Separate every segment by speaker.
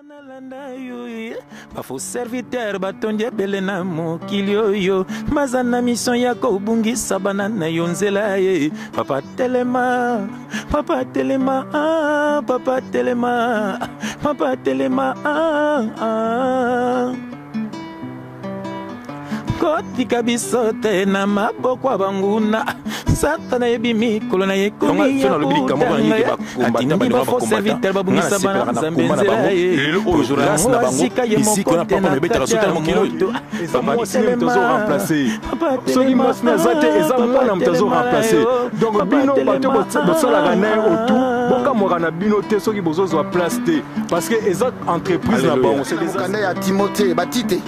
Speaker 1: Nalanda yo ye. Ba faux serviteur batondi ebele na mokili oyo, baza na mission ya kobungisa bana na yo nzela ye. Papa telema, papa telema, ah, papa telema, papa telema, ah, ah. Kotika biso te na maboko ya banguna. Satana yebi mikolo na ye ekomi ya kotanga. Atindi ba faux serviteur babungisa bana Nzambe nzela ye. Toujours yango asika ye moko te na kati ya moto.
Speaker 2: Eza mwasi nde moto azo remplace. Soki mwasi aza te, eza mwana moto azo remplace. Donc bino bato bosalaka na ye otu, bokamwaka na bino te soki bozozwa place te, parce que eza entreprise na bango.
Speaker 3: Mokanda ya Timote batite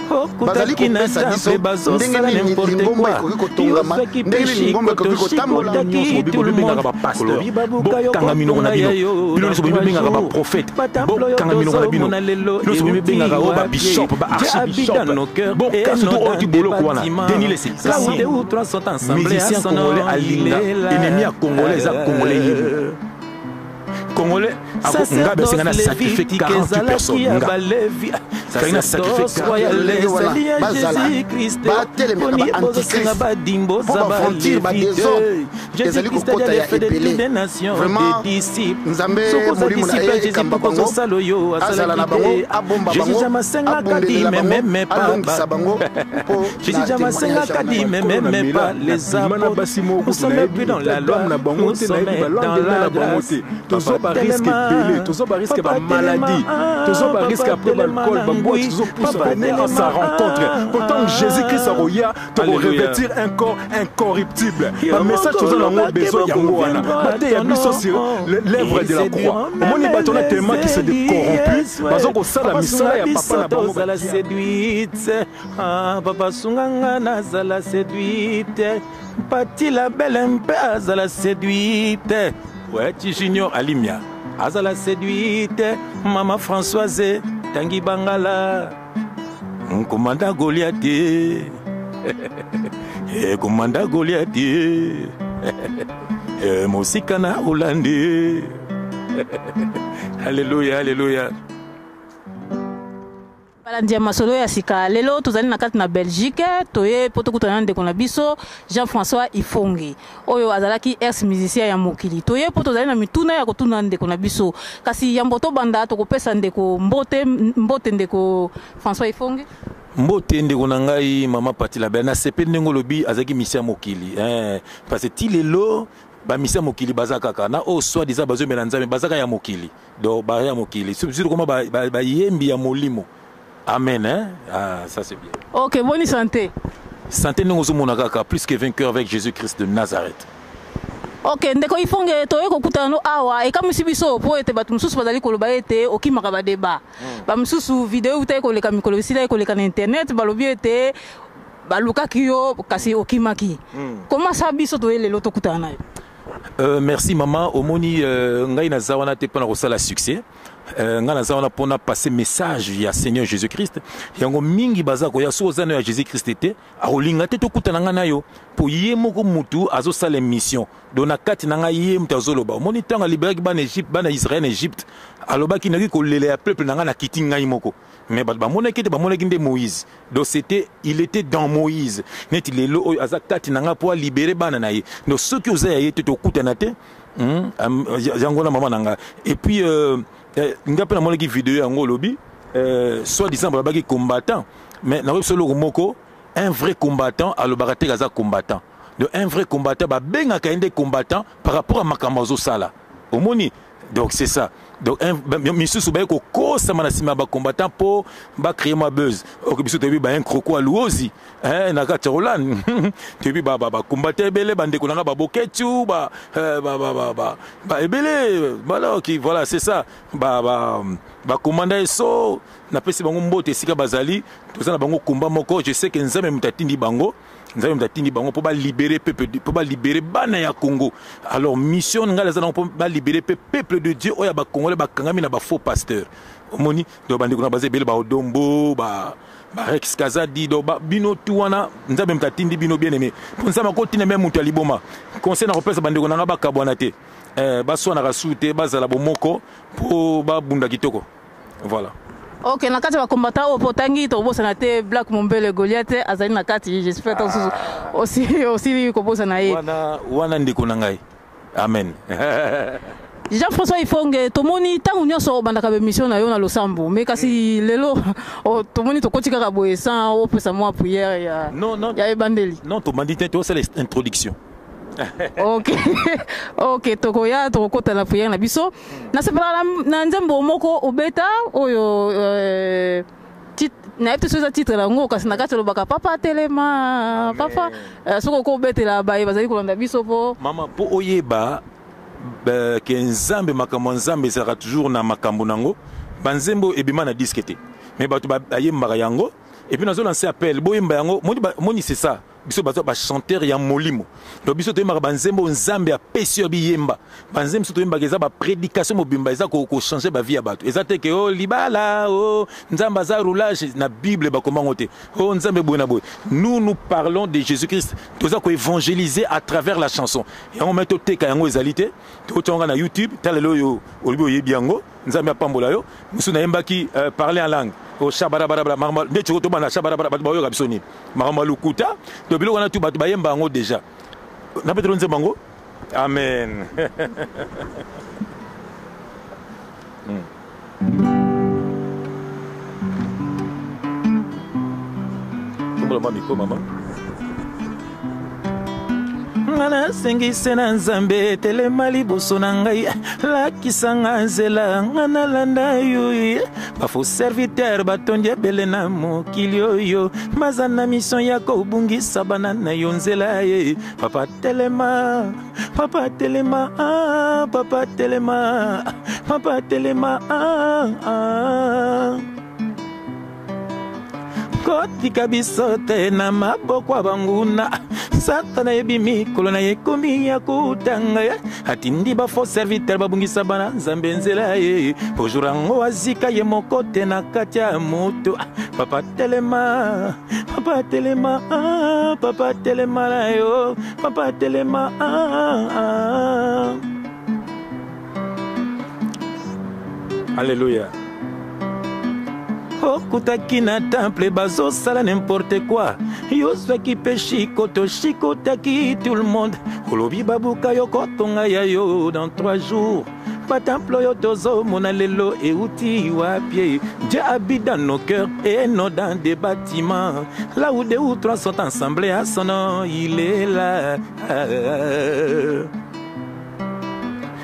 Speaker 3: bazali kopesa biso ndenge nini lingomba ekoki kotongama, ndenge nini lingomba ekoki kotambola.
Speaker 2: Nyonso bobengaka bapasteur, bokanga minoko na bino. Bino nyonso bobengaka baprophète, bokanga minoko na bino. Nyonso bobengaka oyo babishop, baarchibishop, boka surtout oyo ti boloko wana. Denis Lessie, musicien congolais alinga ennemi ya congolais eza congolais ye moko. Congolais nga besenga na sacrifier 48 personnes, nga fallait na sacrifier.
Speaker 3: Bazala batelemaka baantichrist mpo bafrontiere, badésordre ezali kokota ya ebele. Vraiment, Nzambe molimo na ye ekamba bango, azala na bango, abomba bango, abondelela bango, alongisa bango mpo na
Speaker 2: témoignage na basi moko kutu nayebi dame na bango te, nayebi balendemain na bango te. Tozwa barisque ebele, tozwa barisque ya bamaladie, tozwa barisque après baalcool, baboite, tozopusa à sa rencontre. Pourtant Jésus Christ akoya, tokorevêtir un corps incorruptible. Bamessage toza nango besoin yango wana, bateya biso sur l'œuvre de la croix. Omoni bato wana tellement qui se corrompu, baza kosala misala ya papa na bango.
Speaker 1: Tozala séduite, ah, papa sunga nga nazala séduite. Pati la belle mpe azala séduite. Weti Junior Alimia azala séduite. Mama Françoise Tangi Bangala, Komanda Goliath, eh, Komanda Goliath, eh, mosika na Hollande. Alléluia, alléluia.
Speaker 4: Balandi ya masolo ya sika, lelo tozali na kati na Belgique, toye mpo tokutana na ndeko na biso Jean-François Ifonge oyo azalaki ex musicien ya mokili. Toye mpo tozali na mituna ya kotuna ndeko na biso, kasi yambo tobanda, tokopesa ndeko mbote. Mbote, ndeko François Ifonge.
Speaker 1: Mbote, ndeko na ngai mama Pati Label. Nasepeli ndenge olobi azalaki musicien ya mokili, eh, parce que ti lelo bamusicien ya mokili baza kaka na oyo soi disant bazomela Nzambe, baza kaka ya mokili. Donc baya ya mokili, surtout koma bayembi ya molimo. Amen, hein? Ah, ça c'est bien.
Speaker 4: Ok, boni santé?
Speaker 1: Santé ndenge ozomona kaka, plus que vainqueur avec Jésus Christ de Nazareth.
Speaker 4: Ok, ndeko Ifonge, toye kokutana no awa, ekamwisi biso mpo ete bato mosusu bazali koloba ete okimaka badeba. Bamosusu, video eutaki koleka mikolo esila ekoleka na internet, balobi ete balukaki yo kasi okimaki. Koma sa biso toye lelo tokutana na yo.
Speaker 1: Merci mama. Omoni, ngai naza wana te mpona kosala succès. Ngai naza wana mpona passer message ya Seigneur Jésus Christ. Yango mingi baza koya, soki oza na ya Jésus Christ te, akolinga te tokutana ngai na yo, mpo ye moko mutu azosala mission. Donc na kati na ngai ye mutu azoloba. Omoni, ntango aliberaki bana Egypte, bana Israel na Egypte, alobaki: "Nakoki kolela ya peuple na ngai, nakiti ngai moko." Mais bato bamonaki ete bamonaki nde Moïse. Donc c'était, il était dans Moïse. Neti lelo oyo aza kati na ngai mpo alibere bana na ye. Donc soki oza ya ye te, tokutana te. Yango na mama na ngai. Et puis nga mpe namonaki video yango, olobi soit disant balobaki combattant, mais nakoki biso eloko moko: un vrai combattant alobaka te aza combattant. Donc un vrai combattant, babengaka ye nde combattant par rapport à makambo azosala. Omoni, donc c'est ça. Donc misusu baye kokosama na nsima ya bacombattant mpo bacréer mwa buzz. Ok, biso toyebi ba un croco aluozi, eh, na kati ya Hollande. Toyebi bacombattant ebele, bandeko na nga baboketu ba, ba ebele baloki. Voilà, c'est ça. Bakomanda eso, napesi bango mbote esika bazali. Toza na bango komba moko. Je sais que Nzambe moto atindi bango, Nzambe moto atindi bango mpo balibere peuple, mpo balibere bana ya Congo. Alors mission ngai naza nango mpo balibere mpe peuple de Dieu oyo ya bacongolais bakangami na bafaux pasteur. Omoni, donc bandeko na baza ebele, baodombo, ba barex Kazadi. Donc bino tu wana, Nzambe moto atindi bino, bien aimé, mpo Nzambe akotinda me moto ya liboma. Conseil na kopesa bandeko na nga, bakabwana te, baswanaka su te, bazala bomoko mpo babunda kitoko. Voilà.
Speaker 4: Ok, na kati ya bacombattant oyo mpo otangi, tokobosana te Black Mombele Goliath azali na kati. J'espère ntango mosusu osili kobosana ye.
Speaker 1: Wana wana ndeko na ngai, amen.
Speaker 4: Jean-François Ifonge, tomoni ntango nyonso obandaka baémission na yo na losambo, mais kasi lelo tomoni tokoti kaka boye sans opesa mwa prière ya,
Speaker 1: Non, non.
Speaker 4: ya ebandeli.
Speaker 1: Non, tobandi te, tosala introduction.
Speaker 4: Ok, tokoya, tokokota na prière na biso. Nasepelaka na nzembo moko obeta oyo, nayebi te soki eza titre yango, kasi na kati olobaka "Papa telema, papa". Soki oko obetela baye bazali kolanda biso mpo
Speaker 1: Mama, mpo oyeba ke Nzambe, makambo ya Nzambe ezalaka toujours na makambo nango. Banzembo ebima na disque te, mais bato bayembaka yango. Et puis nazolancer appel, boyemba yango. Moni, moni, c'est ça, biso baza bachanteur ya molimo. Donc biso toyembaka banzembo Nzambe apesi yo biyemba. Banzembo biso toyembaka eza baprédication mobimba, eza kochanger bavie ya bato. Eza te ke o libala, o Nzambe aza roulage na Bible, bakomango te, o Nzambe boye na boye. Nous, nous parlons de Jésus Christ, toza koévangéliser à travers la chanson. Yango mai toteka yango ezali te, tokotia yango na YouTube. Tala lelo oyo olobi oyebi yango, Nzambe apambola yo. Mosusu nayembaki parler en langue, o shabarabarabara, makambo nde tiko tobanda shabarabara, bato bayoka biso nini? Makambo ya lokuta. To biloko wana tu bato bayemba yango déjà na petelo nzembo yango. Amen. Tombola mwa micro, mama. Nga nasengisi na Nzambe, telema liboso na ngai, lakisa nga nzela, nga nalanda yo. Bafaux serviteur batondi ebele na mokili oyo, baza na mission ya kobungisa bana na yo nzela ye. Papa telema, papa telema, ah, papa telema, papa telema, ah, ah. Kotika biso te na maboko ya banguna. Satana yebi mikolo na ye ekomi ya kotanga ye, atindi bafaux serviteur babungisa bana Nzambe nzela ye. Bonjour yango azika ye moko te na kati ya moto. Papa telema, papa telema, ah, papa telema na yo, papa telema, ah, ah. Alleluya. Okutaki na temple bazosala n'importe quoi, yozwaki mpe shikoto, shikotaki tout le monde, olobi babuka yo, kotonga ya yo dans 3 jours. Batemple oyo tozomona lelo euti wapi? Dieu habite dans nos cœurs et non dans des bâtiments. Là où deux ou trois sont ensemble à son nom, il est là.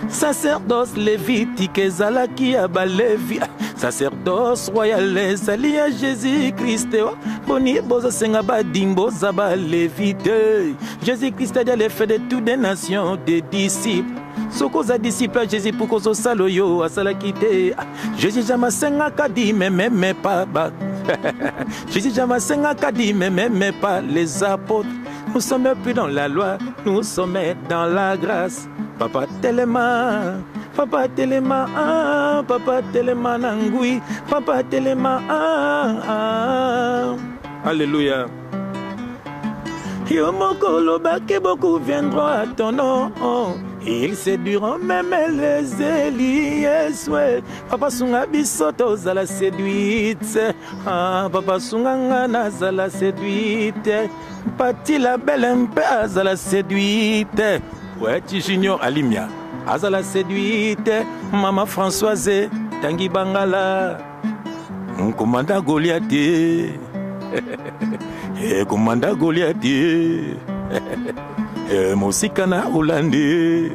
Speaker 1: Sacerdoce lévitique ezalaki ya Balevi, sacerdoce royal ezali ya Jésus Christ. Boni bozosenga badimbo, boza Balevi te. Jésus Christ a le fait de toutes des nations des disciples. Soki oza disciple ya Jésus, mpo kozosala oyo asalaki te. Jésus jamais asengaka dîme, même pas ba Jésus jamais asengaka dîme, même pas les apôtres. Nous sommes plus dans la loi, nous sommes dans la grâce. Papa telema, papa telema, ah, papa telema na ngui, papa telema, ah, ah. Alléluia. Yo moko olobaki beaucoup viendront à ton nom, ils séduiront même les élus. Yesu, papa sunga biso tozala séduite. Ah, papa sunga nga nazala séduite, Pati la belle mpe azala séduite, Weti Junior Alimia azala séduite, mama Françoise Tangi Bangala, komanda Goliath, komanda Goliath mosika na Hollande.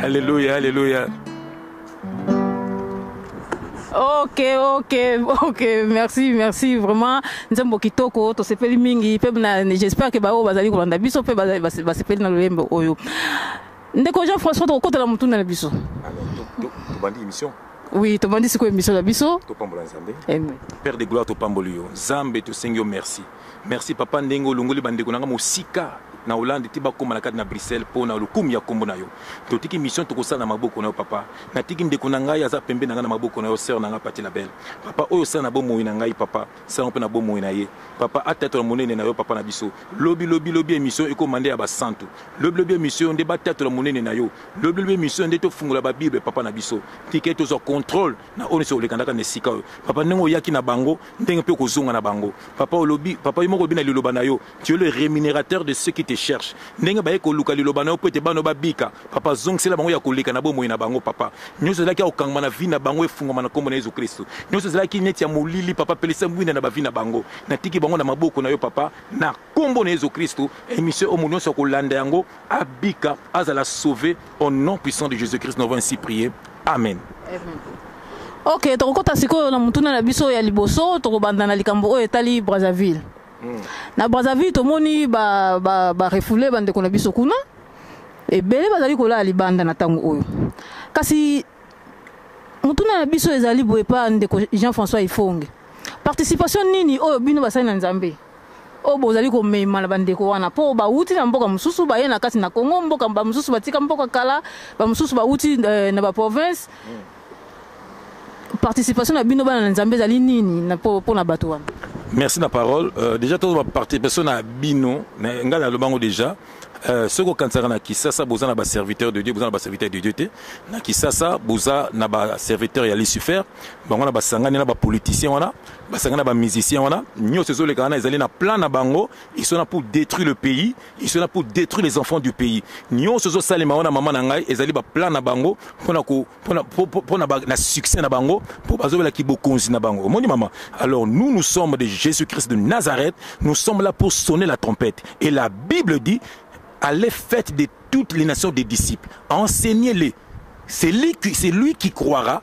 Speaker 1: Alléluia, alléluia.
Speaker 4: Ok, merci, merci vraiment. Nzembo kitoko, tosepeli mingi mpe j'espère que baoyo bazali kolanda biso mpe basepeli na loyembo oyo. Ndeko Jean François, tokokotela motuna na biso.
Speaker 1: Tobandi émission.
Speaker 4: Oui, tobandi sikoyo émission na biso.
Speaker 1: Topambola Nzambe. Père de gloire, topamboli yo. Nzambe, tosengi yo merci, merci papa, ndenge olongoli bandeko na nga mosika. Na Hollande ti bakóma na kati na Bruxelles mpo na lokumu ya nkombo na yo. Totiki mission, tokosala na maboko na yo, papa. Natiki ndeko na ngai aza pembe na ngai na maboko na yo, sœur na ngai Pati Label. Papa, oyo osala na bomoi na ngai, papa, sala mpe na bomoi na ye, papa. Atatola monene na yo, papa na biso. Lobi lobi lobi, émission ekóma nde ya basantu. Lobi lobi, émission nde batatola monene na yo. Lobi lobi, émission nde tofungola babible, papa na biso. Tika tozwa contrôle na oyo nyonso olekandaka na esika oyo, papa. Ndenge oyaki na bango, ndenge mpe okozonga na bango, papa. Olobi, papa, yo moko olobi na liloba na yo: tu es le rémunérateur de ceux qui te cherchent. Ndenge baye koluka liloba na yo mpo ete bana babika, papa, zongisela bango ya koleka na bomoi na bango, papa. Nyonso ezalaki ya kokangama na vie na bango, efungwama na nkombo na Yesu Kristo. Nyonso ezalaki neti ya molili, papa, pelisa mwinda na bavie na bango. Natiki bango na maboko na yo, papa, na nkombo na Yesu Kristo. Émission oyo, nyonso akolanda yango abika, azala sauvé. Au nom puissant de Jésus Christ, nous avons ainsi prié. Amen,
Speaker 4: amen. Ok, tokokɔta sikoyo na motuna na biso ya liboso. Tokobanda na likambo oyo etali Brazzaville. Na Brazzaville, tomoni barefoulé, ba bandeko na biso kuna ebele bazali kolala libanda na ntango oyo. Kasi motuna na biso ezali boye pa ndeko Jean-François Ifonge: participation nini oyo bino basali na Nzambe oyo bozali komema na bandeko wana, mpo bawuti na mboka mosusu, baye na kati na Congo? Mboka bamosusu batika mboka kala, bamosusu bawuti na baprovince. Participation na bino bana na Nzambe ezali nini mpo na bato wana?
Speaker 1: Merci na parole. Déjà tozo participation na bino, ngai nalobango déjà. Soki okanisaka na Kisasa boza na baserviteur de Dieu, boza na baserviteur de Dieu te. Na Kisasa boza na baserviteur ya Lucifer. Bango na basangani na bapoliticien wana, basangani na bamusicien wana. Nyonso ezoleka wana ezali na plan na bango. Ils sont là pour détruire le pays, ils sont là pour détruire les enfants du pays. Nyonso ezosalema wana, mama na ngai, ezali baplan na bango mpona na succès na bango, mpo bazobelaki bokonzi na bango. Omoni, mama? Alors nous, nous sommes de Jésus-Christ de Nazareth. Nous sommes là pour sonner la trompette et la Bible dit: allez, faites de toutes les nations des disciples, enseignez-les. C'est lui qui croira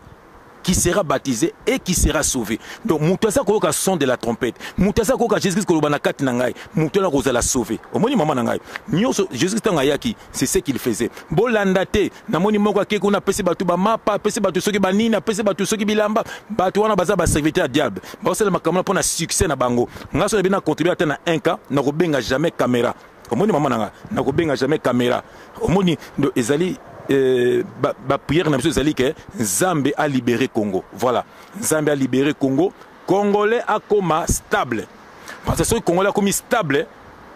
Speaker 1: qui sera baptisé et qui sera sauvé. Donc moto aza koyoka son de la trompette, moto aza koyoka Jésus Christ koloba na kati na ngai, moto wana kozala sauvé. Omoni, mama na ngai? Nyonso Jésus Christ ntango ayaki, c'est ce qu'il faisait. Bolanda te. Namoni moko ake kuna, apesi bato bamapa, apesi bato soki banini, apesi bato soki bilamba. Bato wana baza baserviteur ya diable, baosala makambo na mpo na succès na bango. Ngai so nabi na contribue ata na un cas, nakobenga jamais caméra. Omoni, mama na ngai? Nakobenga jamais caméra. Omoni, ezali baprière ba na biso ezali ke Nzambe alibere Congo. Voilà, Nzambe alibere Congo, Congolais akoma stable, parce que soki Congolais akomi stable,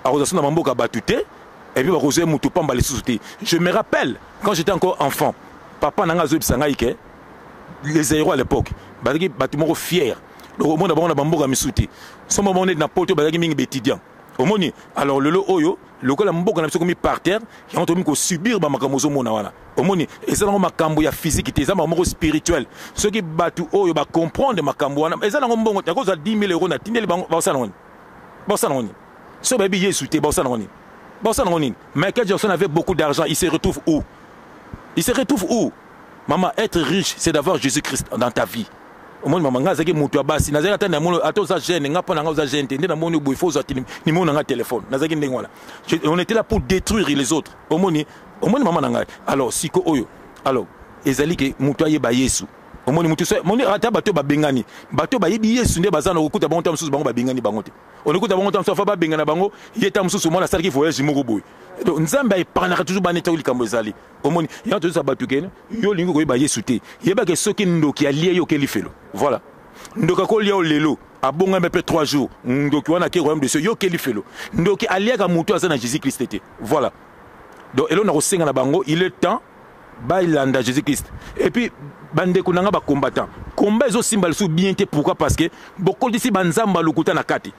Speaker 1: akozwa so na bamboka bato te, et puis bakozwa motu pamba lisusu te. Je me rappelle, quand j'étais encore enfant, papa na ngai azoyebisa ngai ke les héros à l'époque bazalaki bato moko fier. Donc omona bango na bamboka misusu te, somo bango neti na poto, bazalaki mingi baétudiant. Omoni? Alors lelo oyo, lokola mboka na biso komi par terre, yango tokomi kosubir bamakambo ozomona wana. Omoni, eza nango makambo ya physique te, eza makambo moko spirituel. Soki bato oyo bacomprendre makambo wana, eza nango mbongo. Yakozwa 10 000 euros na tindeli bango, bakosala nango nini? Bakosala nango nini soki bayebi Yesu te? Bakosala nango nini? Bakosala nango nini? Michael Jackson avait beaucoup d'argent, il se retrouve où? Il se retrouve où, maman? Être riche, c'est d'avoir Jésus-Christ dans ta vie. Omoni, mama? Ngai azalaki moto ya basi, nazalaki ata namoni ata oza jeune, nga mpo na nga oza jeune te. Nde namoni boye, fo ozwa nimero na nga telefone. Nazalaki ndenge wana. On était là pour détruire les autres. Omoni? Omoni, mama na ngai? Alors siko oyo, alors ezali ke moto ayeba Yesu. Omoni, moto moni ata bato babengani, bato bayebi Yesu nde baza na kokuta bango. Ta mosusu bango babengani bango te, onokuta bango ta mosusu afa babengana bango. Ye ta mosusu omona asalaki voyage moko boye. Donc Nzambe aepargnaka toujours bana. Etako likambo ezali, omoni, yango tozosa bato kene yo olingi koyeba Yesu te, yebake soki ndoki alie yo, oke lifelo. Voilà, ndoki akolia yo lelo, abongami mpe 3 jours, ndoki wana ake royaume de cieux, yo oke lifelo. Ndoki aliaka motu aza na Jésus Christ te. Voilà, donc eloko na kosenga na bango, il est temps balanda Jésus Christ. Et puis bandeko na nga bacombattant, combat ezosimba lisusu bien te. Pourquoi? Parce que bokotisi banzambe lokuta na kati,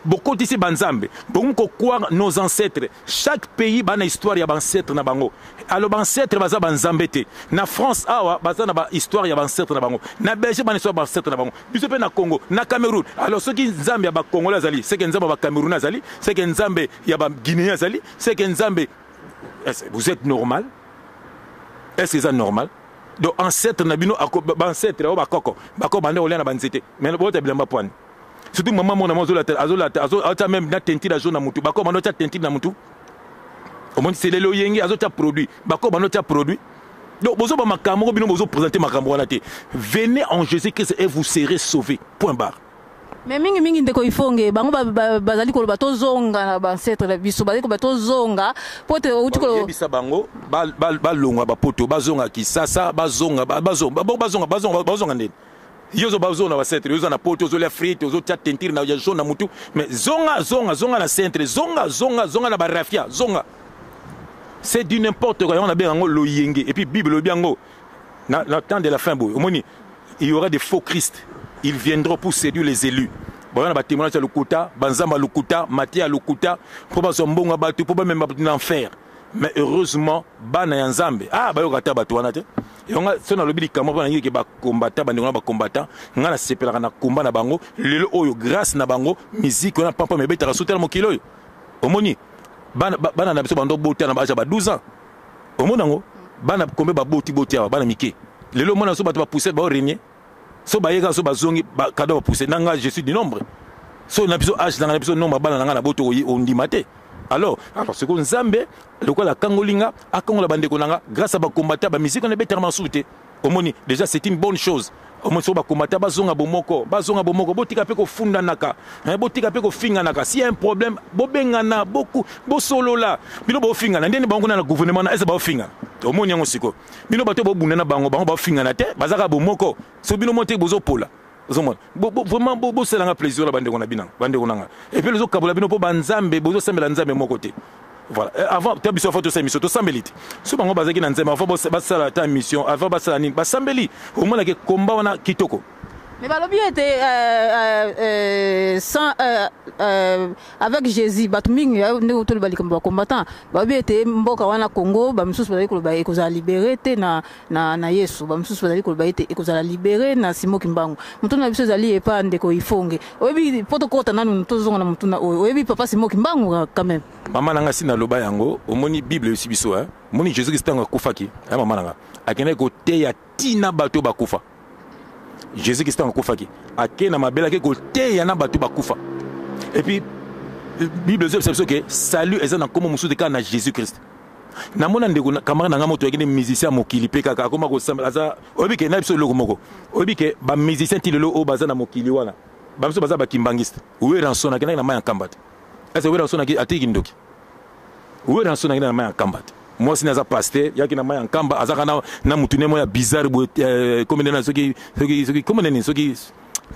Speaker 1: bokotisi banzambe, bokomi kocroire nos ancêtres. Chaque pays bana histoire ya baancêtre na bango. Alors baancêtre baza banzambe te. Na France awa baza na bahistoire ya baancêtre na bango, na Belgique bana histoire ya baancêtre na bango, biso mpe na Congo, na Cameroun. Alors soki Nzambe ya Bacongolais azali, seke Nzambe ya Bacameroun azali, seke Nzambe ya Baguinéen azali, seke Nzambe. Vous êtes normal? Est ce que eza normal? Donc ancêtre na bino, baancêtre oyo bakoko, bakoko bande kolia na banzete, mais bota bilamba pwani. Surtout mama mona azolata, azolata, azotia même na teinture jaune na mutu. Bakoko bando otya teinture na mutu. Omoni, selele oyenge azotia produit, bakoko bando otya produit. Donc bozoba makambo moko, bino bozoprésente makambo wana te. Venez en Jésus Christ et vous serez sauvés, point barre.
Speaker 4: Mais mingi mingi, ndeko Ifonge, bango bazali koloba tozonga na baancêtre na biso, bazali koloba tozonga po te outi
Speaker 1: koyebisa bango balongwa bapoto, bazonga Kisasa, bazonga, bazonga, bazonga, bazonga ndeni. Yo ozo bazonga na bacentre, yo oza na poto, ozolia frite, ozotia teinture na ya jaune na mutu, mais zonga, zonga, zonga na centre, zonga, zonga, zonga na barafia, zonga. C'est du n'importe quoi. Yango nabenga yango loyenge. Et puis Bible elobi yango na temps de la fin boye, omoni, il y aura des faux Christ, ils viendront pour séduire les élus. Baya na batémoignage ya lokuta, banzambe ya lokuta, mateya ya lokuta, mpo bazwa mbongo ya bato, mpo bamema bato na enfer. Mais heureusement, bana ya Nzambe, ah, bayoka ata bato wana te. Yango so nalobi likambo mpo na ke bakombata, bandeko na bakombata, ngai nasepelaka na komba na bango. Lelo oyo, grâce na bango, musique wana pampa mebetaka sotala mokili oyo. Omoni bana, bana na biso bando bota na baja ba 12 ans, omoni yango, bana kombe baboti boti awa, bana mike. Lelo omona so bato bapousse baorenier, so bayeka, so bazongi kado bapousse na nga. Je suis du nombre, so na biso age na nga, na biso nombre bana na nga na boto, ondima te. Alors sikoyo, Nzambe lokola akangoli nga, akangola bandeko na nga grâce à bakombata, bamusike wana ebetaka masusu te. Omoni déjà, c'est une bonne chose. Omoni, soko bakombata bazonga bomoko, bazonga bomoko, botika mpe kofundanaka, botika mpe kofinganaka. Si y a un problème, bobengana boku, bosolola. Bino bofingana ndeni bango kuna na gouvernement na ese baofingana. Omoni yango sikoyo, bino bato bobunda na bango, bango baofingana te, bazaka bomoko. So bino mo te bozopola. Ozomona, vraiment, bosalanga plaisir na bandeko na bino, bandeko na nga. Et puis bozokabola bino mpo banzambe bozosambela Nzambe moko te. Voilà. Avant ta biso, avant tosala mission, tosambeli te. So bango bazalaki na Nzambe avant basala ta mission, avant basala nini, basambeli. Omonaki komba wana kitoko.
Speaker 4: Mais balobi ete sans avec Jésus, bato mingi ndenge toloba likambo bacombattant balobi ete mboka wana Congo, bamisusu bazali koloba ekozala libéré te na Yesu, bamisusu bazali koloba ete ekozala libéré na Simo Kimbangu. Motuna na biso ezali epa ndeko Ifonge. Oyebi, mpo tokota nanu, tozonga na motuna oyo, oyebi papa Simo Kimbangu quand même?
Speaker 1: Mama na nga, si naloba yango, omoni Bible eyebisi biso, omoni Jésus Christ ntango akufaki, ya mama na nga, akendaki koteya ntina bato bakufa. Jésus Christ ntango akufaki, ake na mabele, ake koteya na bato bakufa. Et puis Bible ezobisa biso ke salut eza na nkombo mosusu te, kaka na Jésus Christ. Namona ndeko camarade na nga moto ayaki nde musicien ya mokili mpe kaka akoma kosambela. Aza, oyebi ke na biso eloko moko, oyebi ke bamusicien ti lelo oyo baza na mokili wana, bamiso baza bakimbangiste. Werrason akendaki na mai ya Nkamba te. Ese Werrason atiki ndoki? Werrason akendaki na mai ya Nkamba te. Mwasi aza pasteur, yaki na mai ya Nkamba, azaka na mutu ne moko ya bizarre boye, komi nde na soki komi nini, soki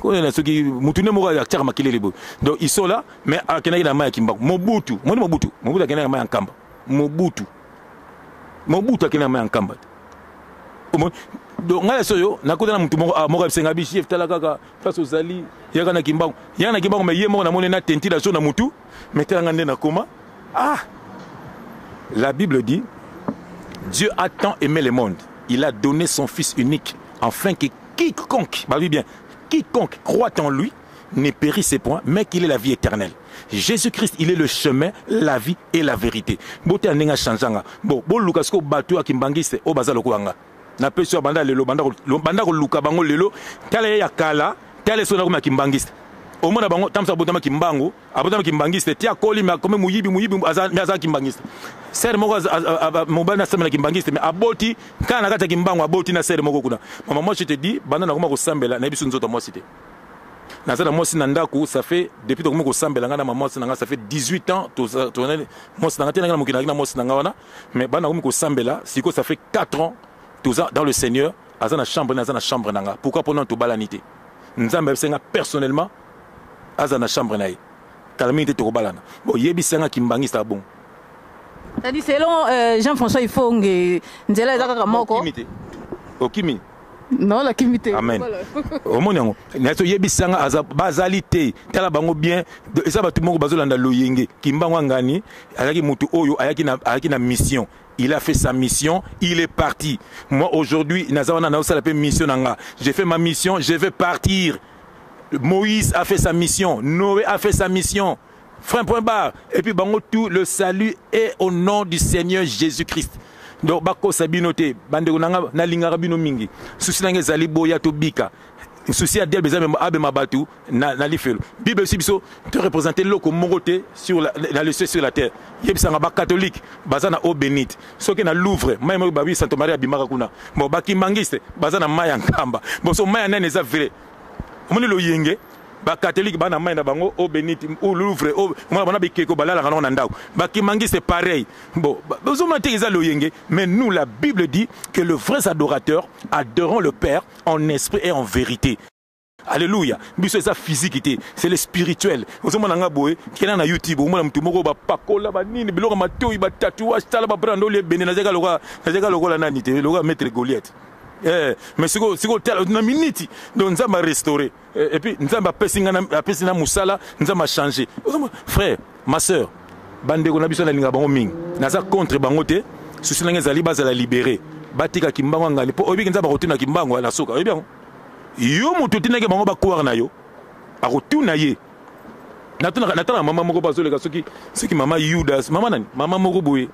Speaker 1: komi soki mutu ne moko atiaka makelele boye. Donc ils sont là, mais akendaki na mai ya Kimbangu. Mobutu, moni Mobutu, Mobutu akendaki na mai ya Nkamba. Mobutu, Mobutu akendaki na mai ya Nkamba te. Donc ngai so oyo nakuta na mutu moko, ah, moko abisenga bi chef, tala kaka place ozali, yaka na Kimbangu, yaka na Kimbangu. Mais ye moko namoni na tenti la na mutu, mais tala nga nde nakoma. Ah, la Bible dit: Dieu a tant aimé le monde, il a donné son fils unique afin que quiconque, bah oui, bien, quiconque croit en lui ne périsse point, mais qu'il ait la vie éternelle. Jésus-Christ, il est le chemin, la vie et la vérité. Bote ndenge achanganga. Bon, boluka siko bato ya kimbangiste oyo baza lokola nga. Napesi yo banda lelo, banda koluka bango lelo. Tala ye ya kala, tala soki nakoma kimbangiste. Omona bango tamsa abotama Kimbangu, abotama kimbangiste ti akoli, me akomi moyibi, moyibi, me aza kimbangiste. Sere moko, mobali nasambela kimbangiste, me aboti kaka na kati ya Kimbangu, aboti na sere moko kuna. Mama, moi je te dis, banda nakoma kosambela, nayebi so nzoto ya mwasi te. Naza na mwasi na ndako, ça fait depuis tokomi kosambela, ngai na mama mwasi na ngai, ça fait 18 ans. Mwasi na ngai te, ngai na mokili naki na mwasi na ngai wana, mais banda nakomi kosambela sikoyo, ça fait 4 ans toza dans le Seigneur. Aza na chambre, naza na chambre na nga. Pourquoi? Mpona tobalani te. Nzambe ayebisi nga personnellement aza na chambre na ye. Kala mingi te tokobalana. Bon, yebisa nga kimbangista bon.
Speaker 4: C'est-à-dire, selon Jean-François Ifonge, nzela eza kaka moko.
Speaker 1: Okimi te, okimi.
Speaker 4: Non, nakimi te.
Speaker 1: Amen. Omoni yango, naso yebisanga aza bazali te. Tala bango bien, eza bato moko bazolanda loyenge. Kimbangu angani azalaki motu oyo ayaki na mission. Il a fait sa mission, il est parti. Moi aujourd'hui, naza wana, naosala mpe mission na nga. J'ai fait ma mission, je vais partir. Moïse a fait sa mission, Noé a fait sa mission. Frein, point barre. Et puis bango tout, le salut est au nom du Seigneur Jésus-Christ. Donc bakosa bino te, bandeko na nga, nalingaka bino mingi. Souci na nga ezali boya tobika. Souci ya diable eza abema bato na lifelo. Bible esi biso to représente eloko moko te sur la, na le ciel, sur la terre. Yebisanga, bacatholique baza na eau bénite, soki na Louvre mai moko babi Sainte Marie abimaka kuna. Bon, bakimbangiste baza na mai ya Nkamba. Bon, so mai ya nani eza vrai? Omoni loyenge. Bacatholique bana mai na bango eau bénite ou Louvre, omona bana bikeko balalaka nango na ndako. Bakimbanguiste, c'est pareil. Bon, ozomona te, eza loyenge. Mais nous, la Bible dit que le vrai adorateur adorant le Père en esprit et en vérité. Alléluia. Biso eza physique te, c'est le spirituel. Ozomona nga boye, kena na YouTube, omona mutu moko bapakola banini, biloko matoi, batatouage, tala babrand olie bene. Nazaka lokola, nazaka lokola nani te, lokola maître Goliath. Mais sikoyo, sikoyo tala na miniti. Donc Nzambe a restauré. Et puis Nzambe apesi nga, apesi na mosala, Nzambe a changé. Frère, ma sœur, bandeko na biso, nalinga bango mingi, naza contre bango te. Souci na nga ezali bazala libéré, batika Kimbango ya ngani, mpo oyebiki Nzambe akotuna Kimbango na suka. Oyebi yango, yo moto otindaki bango bakware na yo, akotuna ye. Natala mama moko bazoleka, soki mama Yudas, mama nani, mama moko boye,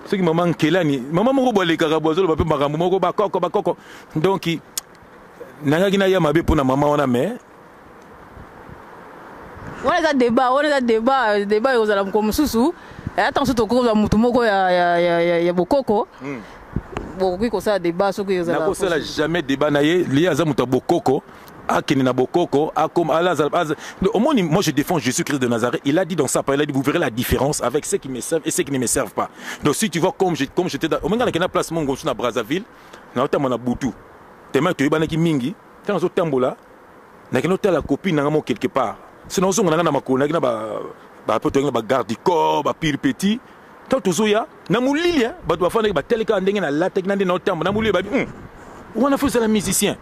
Speaker 1: soki mama Nkelani, mama moko boye alekaka boye, azoloba mpe makambo moko, bakoko bakoko. Donc nangaki naya mabe mpona mama wana, mais
Speaker 4: Wana eza débat, wana eza débat. Débat ekozala mokolo mosusu. Ata mosusu tokozwa motu moko ya bokoko, bokoki kosala débat soki ezala.
Speaker 1: Nakosala jamais débat na ye. Ye aza moto ya bokoko, akende na bokoko. Omoni, moi je défends Jésus-Christ de Nazareth. Il a dit dans sa parole, il a dit: vous verrez la différence avec ceux qui me servent et ceux qui ne me servent pas. Donc si tu vois comme je, comme j'étais omenga, nakenda place mongo na Brazzaville, naotamba na butu, tellement toyebanaki mingi. Ntango nazotambola, nakende otala copine nanga mo quelque part, so nazonga nanga na makolo, naki na bapo, toyaki na bagarde du corps, bapire petit. Ntango tozoya na molili, bato bafandaki, batali kaka ndenge nalataki na nde naotambo na molili, babi wana fo ezala musicien.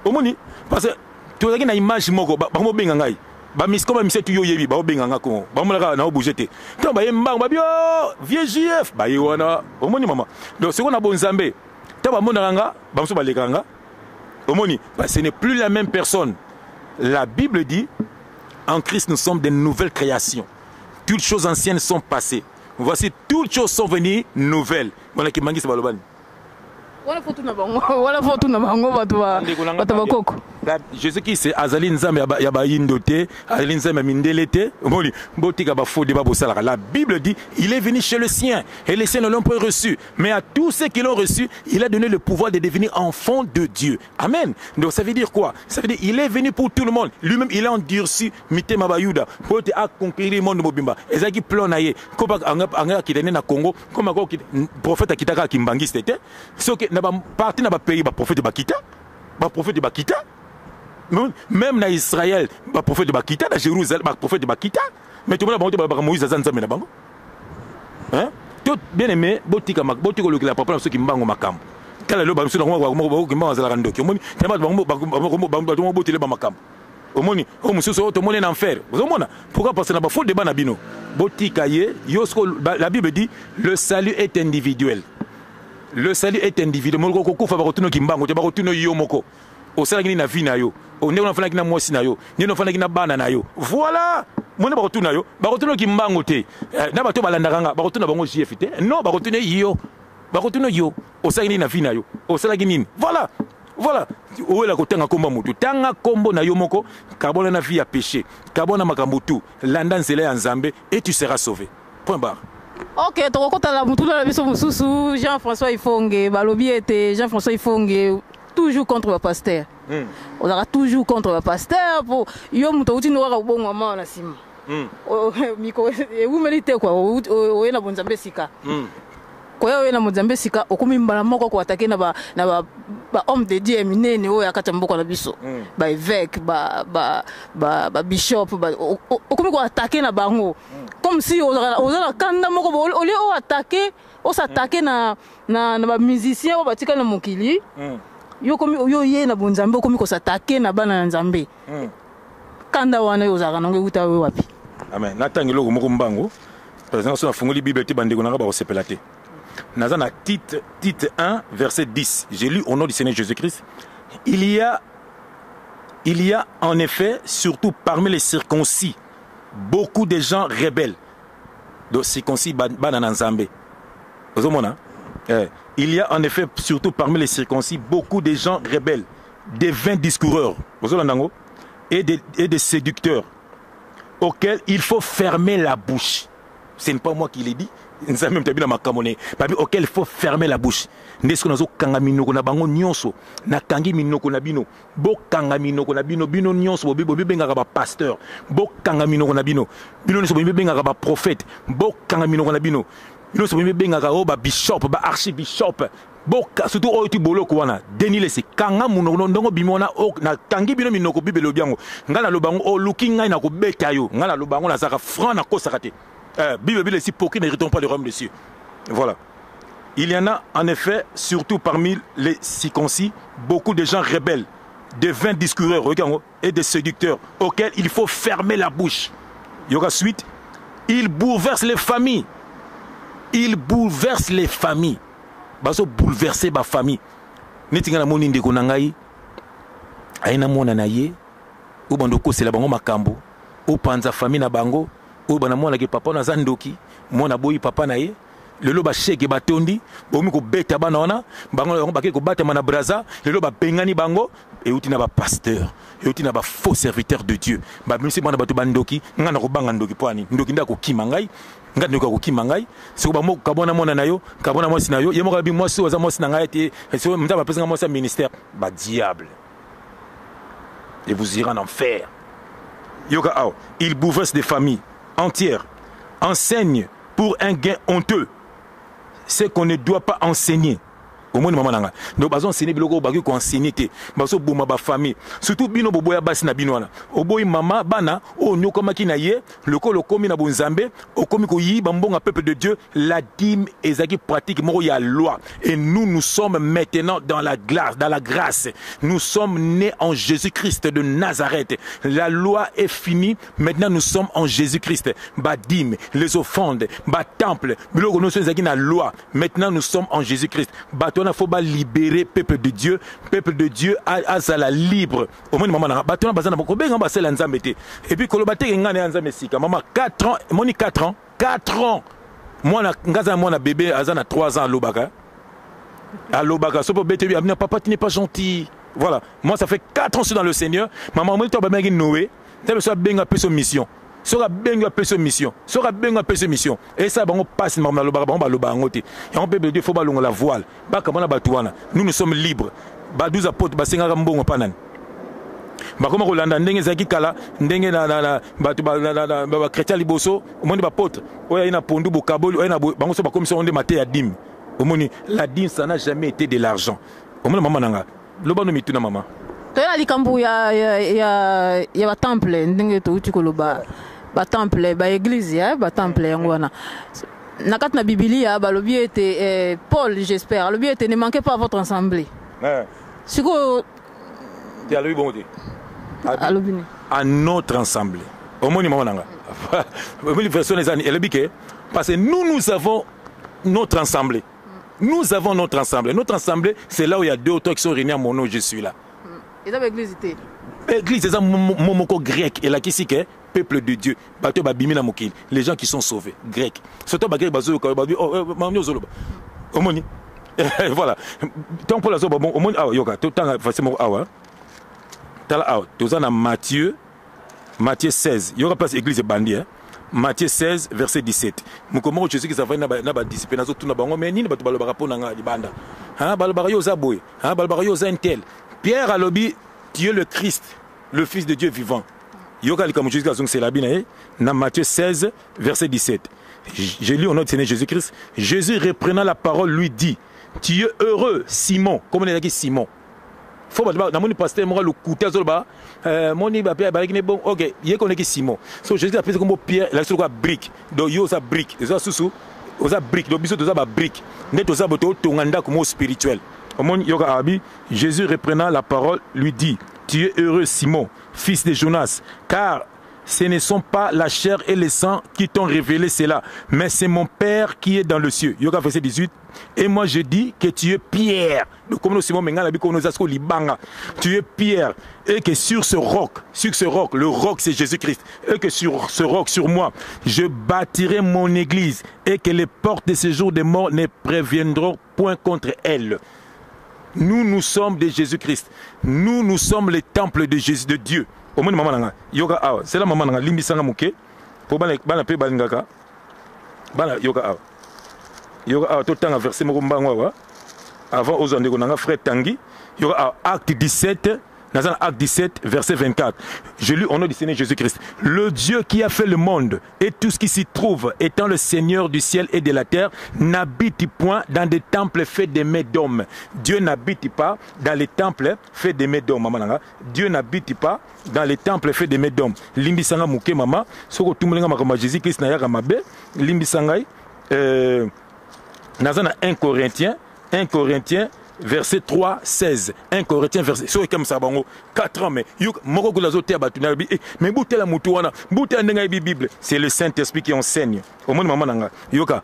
Speaker 1: Omoni, parce que tozalaki na image moko. Bango bobenga ngai bamisiko, bamisie tu yo oyebi, baobenga nga kongo, bamonaka naobouge te. Ntango baye mbango, babi: o vieux JF baye wana. Omoni mama, donc sikoyo na bonzambe, ntango bamonaka nga, bamosusu balekaka nga. Omoni, ce n'est plus la même personne. La Bible dit: en Christ nous sommes des nouvelles créations, toutes choses anciennes sont passées, voici toutes choses sont venues nouvelles. Wana Kimbanguiste balobani.
Speaker 4: Wana fo tuna bango, wana fo tuna bango, bato bakoko.
Speaker 1: Jésus Christ azali Nzambe ya bayindo te, azali Nzambe ya mindele te. Omoni, botika bafaux débat bosalaka. La Bible dit: il est venu chez le sien et les siens ne l'ont pas reçu, mais à tous ceux qui l'ont reçu, il a donné le pouvoir de devenir enfant de Dieu. Amen. Donc ça veut dire quoi? Ça veut dire il est venu pour tout le monde. Lui-même, il a endurci mitema bayuda po ete aconquérir monde mobimba. Ezalaki plan na ye. Kopa anga akitani na Congo, comme ako prophète akitaka kimbangiste te. Soki na baparti na bapays, baprophète bakita, baprophète bakita même na Israël, baprophète bakita na Jérusalem, baprophète bakita. Mais tomona bango te balobaka Moïse aza Nzambe na bango. To bien aimé, botika, botika olokela papa na soki mbango makambo. Tala lelo, bamosusu nango Kimbango azalaka ndoki. Omoni, bato moko botele bamakambo. Omoni, oyo mosusu oyo tomoni na enfer. Ozomona pourquoi? Parce que na bafaux débat na bino, botika ye. Yo siko, la Bible dit: le salut est individuel. Le salut est individuel. Moko kokufa, bakotuna Kimbango te, bakotuna yo moko. Osalaki nini na vie na yo? Ndenge ofandaki na mwasi na yo, ndenge ofandaki na bana na yo, voilà. Mone, bakotuna yo, bakotuna Kimbango te. Na bato balandaka nga, bakotuna bango JF te. Non, bakotuna yo, bakotuna yo: osalaki nini na vie na yo? Osalaki nini? Voilà, voilà. Oyela kotanga nkombo ya motu, tanga nkombo na yo moko. Kabona na vie ya péché, kabona makambo tu, landa nzela ya Nzambe et tu seras sauvé, point barre.
Speaker 4: Ok, tokokotala motuna na biso mosusu. Jean François Ifonge, balobi ete Jean François Ifonge toujours contre bapasteur. Ozalaka toujours contre bapasteur, po yo moto outi no kaka kobongwama na nsima. Miko ewumeli te kua oye na bonzambe sika. Koya oye na bonzambe sika, okomi mbala moko koattaquer na bahomme de Dieu ya minene oyo ya kati ya mboka na biso, baévêque, babishop. Okomi koattaquer na bango comme si oza na kanda moko. Au lieu oattaquer, os'attaquer na bamusicien oyo batikali na mokili, yo komi, yo ye na bonzambe, okomi kos'attaquer na bana na Nzambe. Kanda wana oyo ozalaka nango euta oyo wapi?
Speaker 1: Amen. Natanga eloko moko mbango. Par exemple, so nafungoli Bible te, bandeko nanga bakosepela te. Naza na Tite, Tite 1 verset 10. J'ai lu au nom du Seigneur Jésus-Christ: Il y a en effet, surtout parmi les circoncis, beaucoup de gens rebelles. Donc circoncis, bana na Nzambe. Ozomona, il y a en effet, surtout parmi les circoncis, beaucoup de gens rebelles, des vains discoureurs, ozolanda yango, et des séducteurs auxquels il faut fermer la bouche. Ce n'est pas moi qui l'ai dit. Nzambe moto abina makambo ne babi auquel il faut fermer la bouche. Nde soki nazokanga minoko na bango nyonso, nakangi minoko na bino, bokanga minoko na bino, bino nyonso bobibengaka bapasteur, bokanga minoko na bino, bino nyonso bobibengaka baprophète, bokanga minoko na bino, bino nyonso bobibengaka oyo babishop, baarchibishop, boka surtout oyo ti boloko wana Denis Lesi, kanga monoko ndongo bimi wana, nakangi bino minoko. Bible elobi yango, ngai naloba yango, oluki ngai nakobeta yo. Ngai naloba yango, nazalaka franc, nakosaka te. Bible les hypocrites n'hériteront pas le royaume des cieux. Voilà. Il y en a en effet, surtout parmi les circoncis, beaucoup de gens rebelles, de vains discoureurs et de séducteurs, auxquels il faut fermer la bouche. Il y aura suite. Ils bouleversent les familles. Ils bouleversent les familles. Bazo bouleverser ba famille. Neti nga namoni ndeko na ngai aye na mwana na ye oyo bando okosela bango makambo, opanza famille na bango, oyo bana mwana ke papa wana aza ndoki, mwana aboyi papa na ye. Lelo bashege batondi, bomi kobeta bana wana, bango yango bakei kobatama na Braza. Lelo babengani bango, euti na bapasteur, euti na bafaux serviteur de Dieu, babimisi bana bato bandoki. Ngai nakobanga ndoki mpo ani ndoki nde akokima ngai, ngai ndoki akokima ngai. Soki bamo kabona mwana na yo, kabona mwasi na yo, ye moko abi mwasi oyo aza mwasi na ngai te, nzambe apesi ngai mwasi ya ministère, badiable, et vous irez en enfer. Yoka awa, il bouleverse des familles entières, enseigne pour un gain honteux ce qu'on ne doit pas enseigner. Omoni mama na ngai, donc bazo enseigner biloko oyo bakoki koenseigner te, bazoboma bafamille. Surtout bino boboya basi na bino wana, oboyi mama bana oyo onyokamaki na ye, lokola okomi na bonzambe, okomi koyiba mbongo ya peuple de Dieu. La dîme ezalaki pratique moko ya loi, et nous, nous sommes maintenant dans la glace, dans la grâce. Nous sommes nés en Jésus-Christ de Nazareth. La loi est finie, maintenant nous sommes en Jésus-Christ. Ba dîme, les offrandes, ba temple, biloko nyonso ezalaki na loi, maintenant nous sommes en Jésus-Christ. Bato wana faut ba libérer peuple de Dieu, peuple de Dieu azala libre. Omoni mama na bato wana baza na kobenga basala Nzambe te, et puis koloba te ngai na ya Nzambe sika mama. 4 ans, moni 4 ans, 4 ans, mwana nga aza mwana bébé, aza na 3 ans, alobaka, alobaka soki obete bi, papa, tu n'es pas gentil. Voilà, moi ça fait 4 ans je suis dans le Seigneur. Maman, omoni to babengaki Noé, ntango so abenga apesi mission, soki abengi apesi mission, soki abengi apesi mission, esala bango mpasi. Makambo nalobaka, bango baloba yango te. Yango mpe Dieu faut balongola voile, bakamona bato wana. Nous, nous sommes libres. Ba 12 apôtres basengaka mbongo mpa nani? Bakoma kolanda ndenge ezalaki kala, ndenge na bato bachrétien liboso. Omoni baapôtre oyo aye na pondu, bokaboli oyo na bango, so bakomisa yango nde mate ya dîme. Omoni, la dîme, ça n'a jamais été de l'argent. Omoni mama na nga, loba no mituna mama.
Speaker 4: Toye na likambo ya batemple, ndenge touti koloba, batemple, baeglise, ya batemple yango wana. Na kati na Bibilia balobi ete Paul, j'espère, alobi ete ne manquez pas votre assemblée. Sikoyo
Speaker 1: te, alobi bongo te.
Speaker 4: Alobi nini?
Speaker 1: À notre ensemble. Omoni mama na nga, omoni version eza elobi ke parce que nous, nous avons notre assemblée. Nous avons notre assemblée. Notre assemblée, c'est là où il y a deux ou trois qui sont réunis à mon nom, je suis là.
Speaker 4: Eza baeglise te.
Speaker 1: Église eza mot moko grec, elakisi ke peuple de Dieu, bato babimi na mokili, les gens qui sont sauvés, grec. Surtout bagrec bazoyoka, babi oh, mami ozoloba. Omoni, voilà, tant mpo nazoba bon. Omoni awa, yoka, totanga verset moko awa. Tala awa, toza na Matthieu, Matthieu 16. Yoka place église ebandi, hein? Matthieu 16 verset 17. Moko moko Jésus qui avandi na badisciple, nazotuna bango: mais nini bato balobaka mpo na nga libanda? Balobaka yo oza boye, balobaka yo oza un tel. Pierre alobi: tu es le Christ, le Fils de Dieu vivant. Yoka likambo Jésus azongisela bi na ye na Matthieu 16 verset 17. Je lis au nom du Seigneur Jésus-Christ. Jésus, reprenant la parole, lui dit: tu es heureux, Simon. Comment ezalaki Simon? Fo bato namoni pasteur moko lokuta azoloba moni bape balaki ne bon. Ok, ye koneki Simon. So Jésus apesi kombo Pierre, elakisi lokola brique. Donc yo oza brique, eza susu oza brique. Donc biso toza babrique nde toza bo totonga ndako moko spirituel. Omoni, yoka abi: Jésus, reprenant la parole, lui dit: tu es heureux, Simon, fils de Jonas, car ce ne sont pas la chair et le sang qui t'ont révélé cela, mais c'est mon Père qui est dans le cieux. Yoka verset 18. Et moi je dis que tu es Pierre. Donc comme Simon Menga libanga. Tu es Pierre et que sur ce roc, sur ce roc, le roc c'est Jésus-Christ, et que sur ce roc, sur moi, je bâtirai mon église et que les portes de séjour des morts ne préviendront point contre elle. Nous, nous sommes de Jésus-Christ. Nous, nous sommes les temples de Jésus, de Dieu. Omoni mama na nga, yoka awa, c'est la mama na nga, limbisanga moke po bana, bana mpe balingaka bana. Yoka awa. Yoka awa, totanga verset moko mbango awa avant ozwa ndeko na nga frère Tangi. Yoka awa, Acte 17, naza na Acte 17 verset 24. Je lis au nom du Seigneur Jésus-Christ. Le Dieu qui a fait le monde et tout ce qui s'y trouve, étant le Seigneur du ciel et de la terre, n'habite point dans des temples faits des mains d'hommes. Dieu n'habite pas dans les temples faits des mains d'hommes, mama nanga. Dieu n'habite pas dans les temples faits des mains d'hommes. Limbisanga muke mama, soko tumbulinga makambo ya Jésus-Christ na yaka mabe, limbisa ngai. Naza na 1 Corinthiens, 1 Corinthiens verset 3 16. 1 Corinthiens verset, soki ekamwisaka bango 4 ans, mais yo moko kuna azoteya bato na yobi, eh, mais butela motu wana, butela ndenge ayebi Bible. C'est le Saint-Esprit qui enseigne. Omoni mama na nga, yoka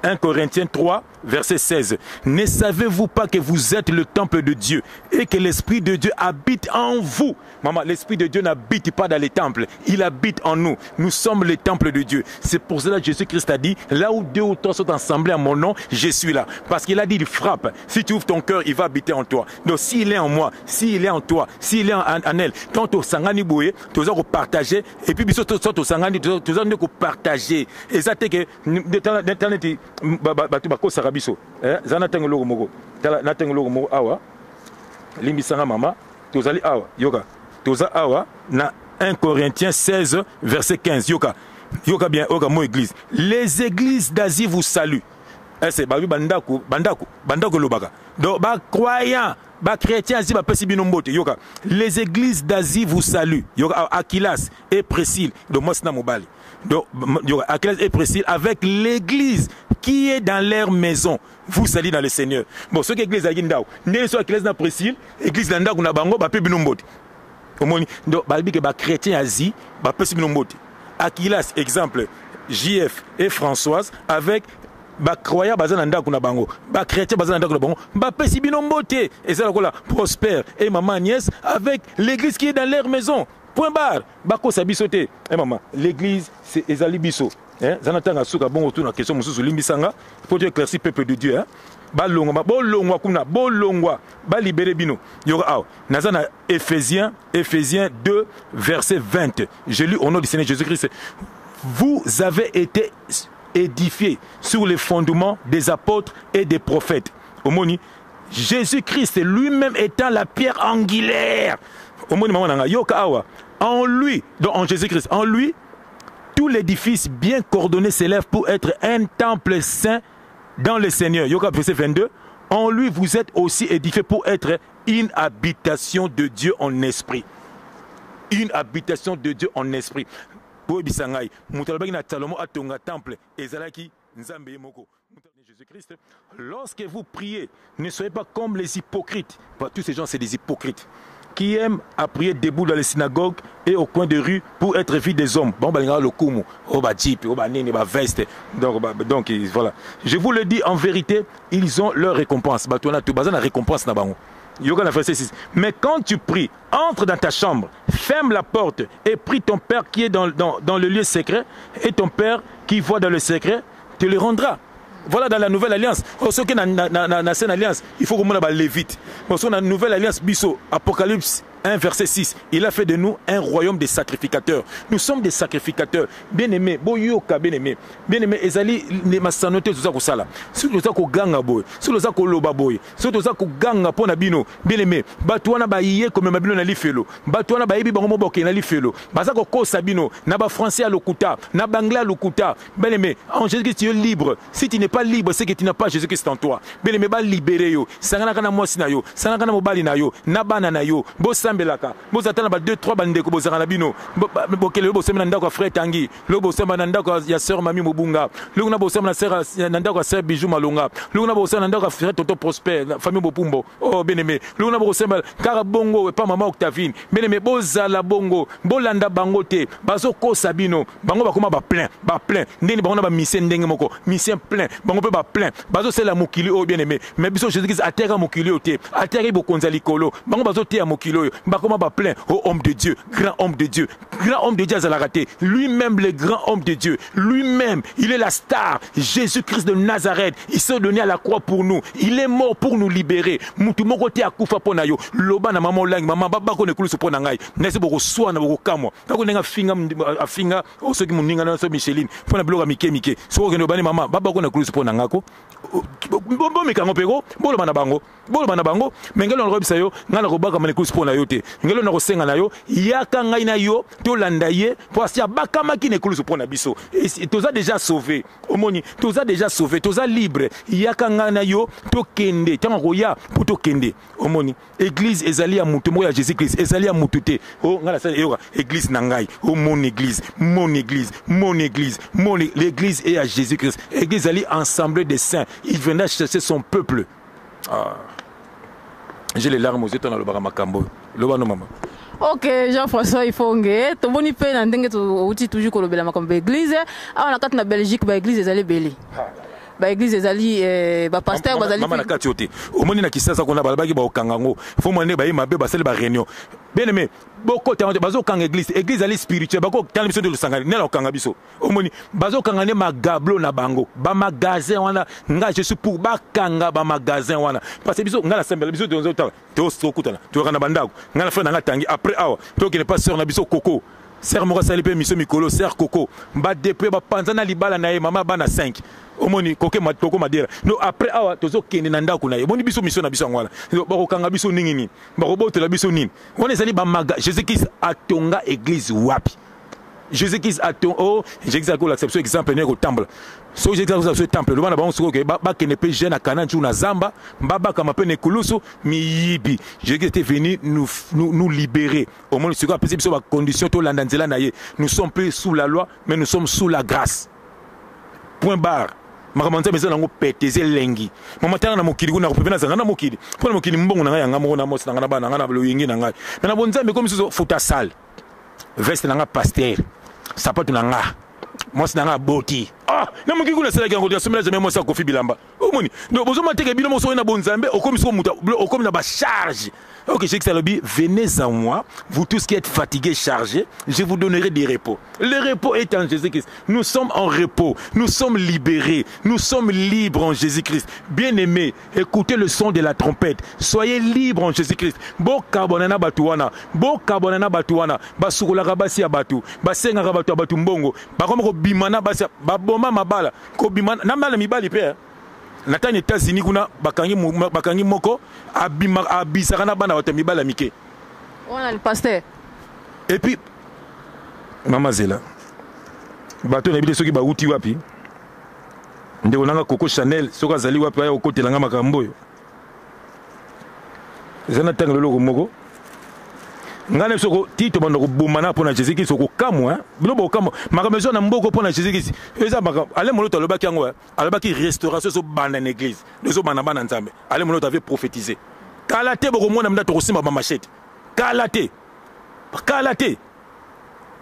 Speaker 1: 1 Corinthiens 3 verset 16. Ne savez-vous pas que vous êtes le temple de Dieu et que l'Esprit de Dieu habite en vous? Maman, l'Esprit de Dieu n'habite pas dans les temples, il habite en nous. Nous sommes le temple de Dieu. C'est pour cela que Jésus-Christ a dit, là où deux ou trois sont assemblés à mon nom, je suis là. Parce qu'il a dit, il frappe. Si tu ouvres ton cœur, il va habiter en toi. Donc s'il est en moi, s'il est en toi, s'il est en elle, quand tu sangani boye, tu vas partager, et puis biso tu sangani, tu vas partager. Et ça, t'es que, tala neti bato bakosaka biso, za na ntango eloko moko, tala na ntango eloko moko awa, limbisanga mama, tozali awa, yoka, toza awa na 1 Corinthiens 16 verset 15. Yoka, yoka bien, yoka mo église. Les églises d'Asie vous saluent. Ese babi bandako, bandako, bandako lobaka. Donc ba croyant, ba chrétien Asie ba pesi bino mbote. Yoka, les églises d'Asie vous saluent. Yoka, Aquilas et Priscille, donc moi c'est na mobali. Donc, yoka, Aquilas et Priscille avec l'église qui est dans leur maison vous salue dans le Seigneur. Bon, ce que église a ndao, ndenge so Aquilas na Priscille, église na ndako na bango ba pe bino mbote. Omoni, donc ba bi ke ba chrétien Asie ba pesi bino mbote. Aquilas exemple, JF et Françoise avec ba croyant baza na ndako na bango, ba chrétien baza na ndako na bango, ba pesi bino mbote. Et ça lokola Prosper et maman Agnès avec l'église qui est dans leur maison. Point barre. Bakosa biso te. Eh maman, l'église c'est ezali biso. Hein, zana tanga suka bongo tout na question mususu limbisanga, faut tu éclaircir peuple de Dieu, hein. Ba longwa, bo longwa kuna, bo longwa, ba libérer bino. Yoka aw. Naza na Éphésiens, Éphésiens 2 verset 20. Je lis au nom du Seigneur Jésus-Christ. Vous avez été édifiés sur les fondements des apôtres et des prophètes. Omoni, Jésus-Christ lui-même étant la pierre angulaire. Omoni mama nanga, yoka awa. En lui, donc en Jésus-Christ, en lui, tout l'édifice bien coordonné s'élève pour être un temple saint dans le Seigneur. Yoka verset 22. En lui, vous êtes aussi édifiés pour être une habitation de Dieu en esprit. Une habitation de Dieu en esprit. Boyebisa ngai, moto alobaki na Salomo atonga temple, ezalaki Nzambe ye moko. Jésus-Christ, lorsque vous priez, ne soyez pas comme les hypocrites. Bah, tous ces gens, c'est des hypocrites qui aiment à prier debout dans les synagogues et au coin de rue pour être vus des hommes. Bon, bah, le kumu, oh, bah, jeep, oh, bah, nini, bah, veste. Donc, bah, donc, voilà. Je vous le dis en vérité, ils ont leur récompense. Bah, toi, tu as la récompense, na bango. Yoga la verset 6. Mais quand tu pries, entre dans ta chambre, ferme la porte et prie ton Père qui est dans le lieu secret, et ton Père qui voit dans le secret te le rendra. Voilà dans la nouvelle alliance. Oh, ce qui est dans la alliance, il faut qu'on ait Lévite. Bon, dans la nouvelle alliance, biso, Apocalypse 1, verset 6, il a fait de nous un royaume des sacrificateurs. Nous sommes des sacrificateurs. Bien-aimés, boyoka, bien-aimés. Bien-aimés, ezali, ne masanote, toza kosala. Soki toza koganga boye, soki toza koloba boye, soki toza koganga mpo na bino, bien-aimés, bato wana baye komema bino na lifelo. Bato wana bayebi bango moko bakokende na lifelo. Baza kokosa bino, na ba français ya lokuta, na ba anglais ya lokuta. Bien-aimé, en Jésus-Christ, tu es libre. Si tu n'es pas libre, c'est que tu n'as pas Jésus-Christ en toi. Bien-aimé, ba libérer yo. Sanganaka na mwasi na yo, sanganaka na mobali na yo, na bana na yo. Bosambelaka. Bozata na ba 2 3 bandeko bozaka na bino. Bokele yo bosambela na ndako ya frère Tanguy, lo bosambela na ndako ya sœur Mami Mobunga, lo na bosambela na sœur na ndako ya sœur Bijou Malonga, lo na bosambela na ndako ya frère Toto Prosper, na famille Bopumbo. Oh bien-aimé, lo na bosambela kaka bongo pa maman Octavine. Bien-aimé, bozala bongo, bolanda bango te, bazokosa bino. Bango bakoma ba plein, ba plein. Ndeni bango na ba mission ndenge moko, mission plein, bango pe ba plein. Bazosela mokili oyo bien-aimé. Mais biso Jésus-Christ ateka mokili oyo te, ateka bokonza likolo. Bango bazoteya mokili oyo. Bakoma ba plein. Oh homme de Dieu, grand homme de Dieu. Grand homme de Dieu azalaka te. Lui-même le grand homme de Dieu. Lui-même, il est la star. Jésus-Christ de Nazareth, il s'est donné à la croix pour nous. Il est mort pour nous libérer. Mutu moko te akufa mpo na yo. Loba na mama Olangi, mama babako na ekulusu mpo na ngai. Nasi bokoswana bokokamwa. Kako ndenge afinga afinga oh, soki moninga na so Micheline mpo na biloko ya mike mike. Soki okende obani mama babako na ekulusu mpo na ngai ko. Bomeka yango mpe ko, boloba na bango. Boloba na bango, me ngelo nakoyebisa yo, ngai nakobakama na ekulusu mpo na yo te. Ngelo nakosenga na yo, yaka ngai na yo tolanda ye, mpo asi abakamaki na ekulusu mpo na biso. Toza deja sauve, omoni, toza deja sauve, toza libre. Yaka ngai na yo tokende, ntango akoya mpo tokende. Omoni, eglise ezali ya moto moko ya Jésus Christ, ezali ya moto te. O ngai nasali eyoka eglise na ngai, o mon église, mon église, mon église, mon l'église est ya Jésus Christ. Église ezali ensemble des saints. Il viendra chercher son peuple. Ah. J'ai les larmes aux yeux, tango nalobaka makambo. Loba no mama.
Speaker 4: Ok, Jean-François Ifonge, tomoni mpe na ndenge touti toujours kolobela makambo ya église. Awa na kati na Belgique ba église ezali ebele. Ba église ezali eh, ba pasteur bazali
Speaker 1: mama na kati yo te. Omoni na Kisasa kuna balobaki bakokanga yango. Fo mwana baye mabe basali ba réunion. Bien aimé, bokota yango te bazokanga église. Église ezali spirituelle, bakotala biso nde tosangani. Nani akokanga biso? Omoni bazokanga nde magablo na bango ba magasin wana. Nga je suis pour bakanga ba magasin wana parce que biso nga na sambela biso tozo tala tokutana toyaka na bandako. Nga na frère na nga tangi après awa tokende pa sœur na biso Coco. Sœur moko asali mpe mission mikolo, sœur Coco ba depuis bapanza na libala na ye mama bana 5. Omoni koke Coco Madera no après awa tozokende na ndako na ye. Omoni biso mission na biso yango wana. Bakokanga biso nini nini, bakobotola biso nini. Wana ezali ba maga. Jésus Christ atonga église wapi? Jésus-Christ a ton oh Jésus a kolakisa biso exemple ndenge kotambola. Soki Jésus akolakisa biso temple, loba na bango sikoyo ke bakende mpe jeune na Canaan na zamba, babakama mpe na ekulusu miyibi. Jésus était venu nous, nous, nous libérer. Omoni sikoyo apesi biso ba condition tolanda nzela na ye. Nous sommes plus sous la loi, mais nous sommes sous la grâce. Point barre. Makambo ya Nzambe eza nango pete, eza elengi. Mama tala na mokili kuna kopeve nazanga na mokili. Mpo na mokili mbongo na ngai ya ngai moko na mwasi na ngai na bana na ngai na loyenge na ngai. Mais na bonzambe ekomi susu futa sale. Veste na nga pasteur, sapato na nga, mwasi na nga aboti. Ah, na mokili kuna asalaki yango te, asombela jamais mwasi akofi bilamba. Omoni? Donc bozomona te ke bino moko soki na bonzambe okomi soko moto, okomi na ba charge. Ok, Jésus alobi, venez à moi, vous tous qui êtes fatigués, chargés, je vous donnerai du repos. Le repos est en Jésus-Christ. Nous sommes en repos, nous sommes libérés, nous sommes libres en Jésus-Christ. Bien-aimés, écoutez le son de la trompette. Soyez libres en Jésus-Christ. Bokabwana na batu wana, bokabwana na batu wana, basukolaka basi ya batu, basengaka batu ya batu mbongo, bakoma kobima na basi, baboma mabala, kobima na bana mibali pe. Na tani États-Unis kuna bakangi bakangi moko abima abisaka na bana bato ya mibali ya mike.
Speaker 4: Wana le pasteur.
Speaker 1: Et puis mama Zela, bato na biso soki bawuti wapi? Ndeko nanga Coco Chanel soki azali wapi aya kokotela nga makambo oyo. Eza na tanga leloko moko. Nga na biso ko ti tobanda koboma na mpona Jésus Christ okokamwa, hein? Bino bokamwa makambo eza na mboko mpona Jésus Christ. Eza makambo Alain Moloto alobaki yango, hein? Alobaki restauration ezobanda na église, ezobanda bana Nzambe. Alain Moloto avait prophétisé. Kala te bokomona mna tokosimba ba machette. Kala te. Kala te.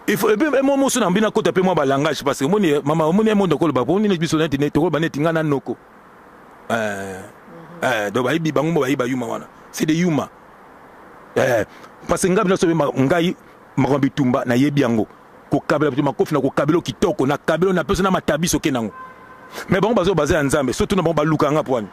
Speaker 1: Il faut et puis moi mosu na mbina kota pe moi ba langage parce que moni mama moni mondo koloba moni biso neti ne tokoloba neti nga na noko. Donc bayibi bango mo bayiba yuma wana. C'est des yuma. Parce que nga bino so ngai makambo bitumba na yebi yango. Kokabela bitumba makofi na kokabelo kitoko na kabelo na pesa na matabiso ke nango. Mais bango bazo baza ya Nzambe surtout na bango baluka nga poani.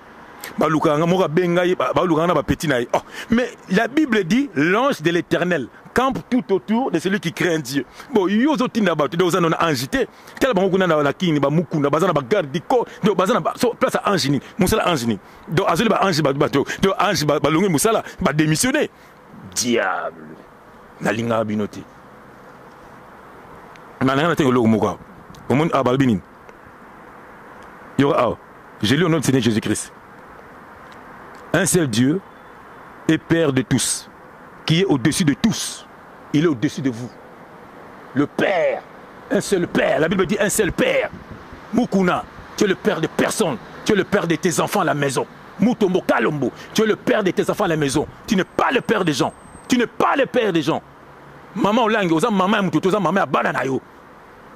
Speaker 1: Baluka nga moko abengai baluka nga na ba petit na ye. Oh, mais la Bible dit l'ange de l'Éternel campe tout autour de celui qui craint Dieu. Bon, yo ozo tinda bato donc oza na ange te. Tala bango kuna na kini ba mukunda baza na ba garde du corps donc baza na ba, so place ya ange nini? Musala ange nini? Donc azoli ba ange ba bato donc ange ba balongi musala ba démissionner. Diable. Nalingaka bino te. Na nanga na tengo eloko moko awa. Omoni awa balobi nini? Yoka awa. Je lis au nom du Seigneur Jésus-Christ. Un seul Dieu est Père de tous, qui est au-dessus de tous. Il est au-dessus de vous. Le Père, un seul Père. La Bible dit un seul Père. Mukuna, tu es le père de personne. Tu es le père de tes enfants à la maison. Mutombo Kalombo, tu es le père de tes enfants à la maison. Tu n'es pas le père des gens. Tu n'es pas le père des gens. Maman Olangi, oza maman ya mutu, oza maman ya bana na yo.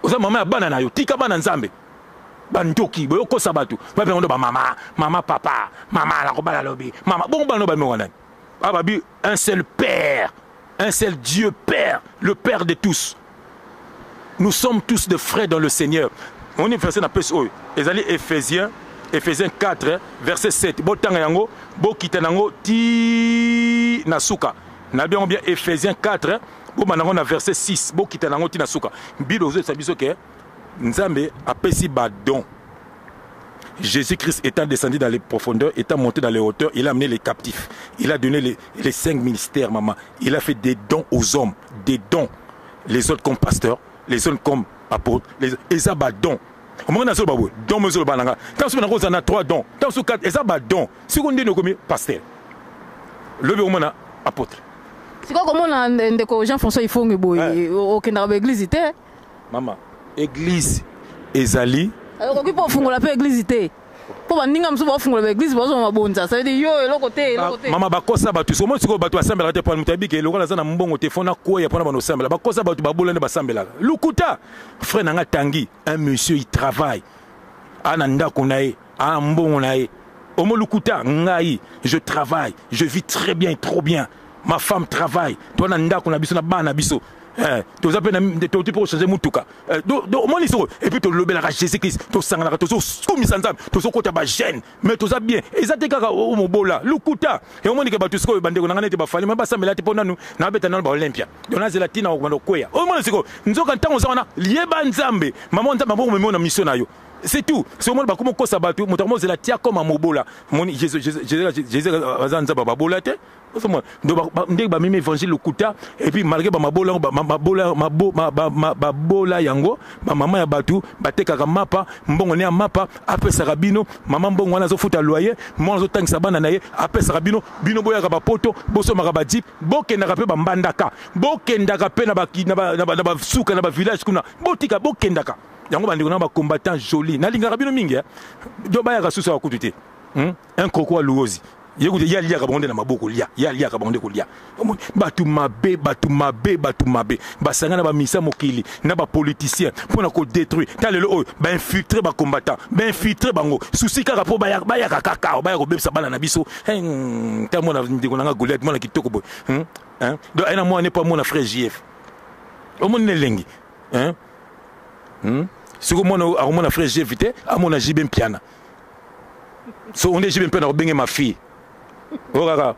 Speaker 1: Oza maman ya bana na yo. Tika bana Nzambe. Bandoki, boyo kosa batu. Ba bengo ba mama, mama papa, mama la kobala lobi. Mama, bongo bana ba mengo nani? Ah babi un seul père. Un seul Dieu Père, le Père de tous. Nous sommes tous des frères dans le Seigneur. On est verset na pesi oyo. Ezali Ephésiens, Ephésiens 4 verset 7. Botanga yango, bokita nango ti na suka. Na bien bien Ephésiens 4, bobanda yango na verset 6, bokita nango ti na suka. Bible ozo biso ke Nzambe apesi ba don. Jésus-Christ étant descendu dans les profondeurs, étant monté dans les hauteurs, il a amené les captifs. Il a donné les 5 ministères, maman. Il a fait des dons aux hommes, des dons. Les autres comme pasteurs, les autres comme apôtres, les eza ba dons. Omoni nazoloba boye, don mozoloba na nga. Ntango soki nakozala na 3 dons, ntango soki 4, eza ba dons. Sikoyo nde okomi pasteur. Lobi okomona apôtre.
Speaker 4: Sikoyo komona ndeko Jean-François Ifonge boye, okendaka ba église te?
Speaker 1: Mama, église ezali
Speaker 4: okoki mpo ofungola mpe église te mpo baninga mosusu baofungola baeglise bazoma mabonza, ça veut dire yo eloko te, eloko te.
Speaker 1: Mama, bakosa bato. Soki sikoyo bato basambelaka te, mpo moto ayebi ke lokola aza na mbongo te, fo nakwea mpona bano osambela. Bakosa bato, babola nde basambelaka. Lukuta. Frère na nga Tangi, un monsieur, il travaille, ana ndako na ye, ana mbongo na ye. Omo lukuta. Ngai je travaille, je vis très bien, trop bien. Ma femme travaille, to na ndako na biso, na bana na biso. Toza mpe toti mpo kochange mutuka. Omoni soko, et puis tolobelaka Jésus Christ, tosanganaka, tozokumisa Nzambe, tozokota bagene, mais toza bien. Eza te kaka mobola, lukuta. Omoni ke bato sikoyo, bandeko na ngai nete bafali ma basambela te mpo nanu nabeta nanu baolympia, donc nazela ntina kobanda kokweya. Omoni sikoyo, nzoka ntango oza wana, yeba Nzambe, mama, Nzambe aboko memi na mission na yo, c'est tout. Soki omoni bakoma kokosa bato, moto akomozela tia koma mobola. Moni Jésus aza Nzambe babola te. Ndenge bamemi évangile lokuta, et puis malgré bamabola babola yango, bamama ya bato batekaka mapa, mbongo ne ya mapa apesaka bino. Mama, mbongo wana azofuta loyer, mwana azotangisa bana na ye, apesaka bino. Bino boyaka bapoto, bosomaka bajeep, bokendaka mpe bambandaka, bokendaka mpe na basuka na bavillage kuna, botika bokendaka yango. Bandeko na bacombattant joli, nalingaka bino mingi. Do bayaka susu awa kutu te. Un croco aluozi ye kutu, ye aliaka bango nde na maboko, lia, ye aliaka bango nde kolia. Bato mabe, bato mabe, bato mabe basanga na bamisa mokili na bapoliticien mpo na kodétruire. Ta lelo oyo bainfiltre bacombattant, bainfiltre bango, susi kaka mpo bayaka kaka baya kobebisa bana na biso. Ta mwana ndeko nanga Goliath, mwana kitoko boye. Donc aye na mwana mpo amona frère JF. Omoni na elengi. Soki omwana akomona frère JF te, amona JB Mpiana. So onde JB Mpiana akobenge ma fille oyo kaka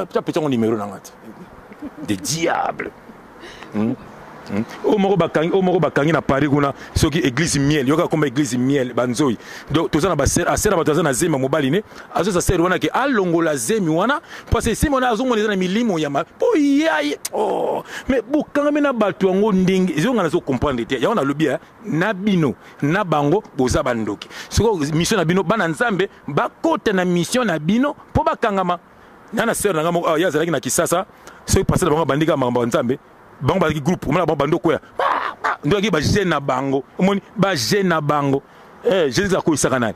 Speaker 1: tia petango numéro nanga te de diable. Oyo moko bakangi, oyo moko bakangi na Paris kuna, soki église miel, yoka komba église miel banzoi. Donc toza na basere, bato aza na zemi ya mobali ne azoza sere wana ke alongola zemi wana, parce que zemi wana azomona eza na milimo ya mpo yaye. Oh, mais bokangami na bato yango ndenge ezonga, nazocomprendre te. Yango nalobi na bino na bango boza bandoki. Sikoyo mission na bino, bana Nzambe bakota na mission na bino mpo bakangama. Na sere na nga moko, ye azalaki na Kisasa. Soki pasteur na bango abandika makambo ya Nzambe, bango bazalaki groupe, omona bango bando koya ndoyaki bajeune na bango. Omoni bajeune na bango, Jésus akoyisaka nani?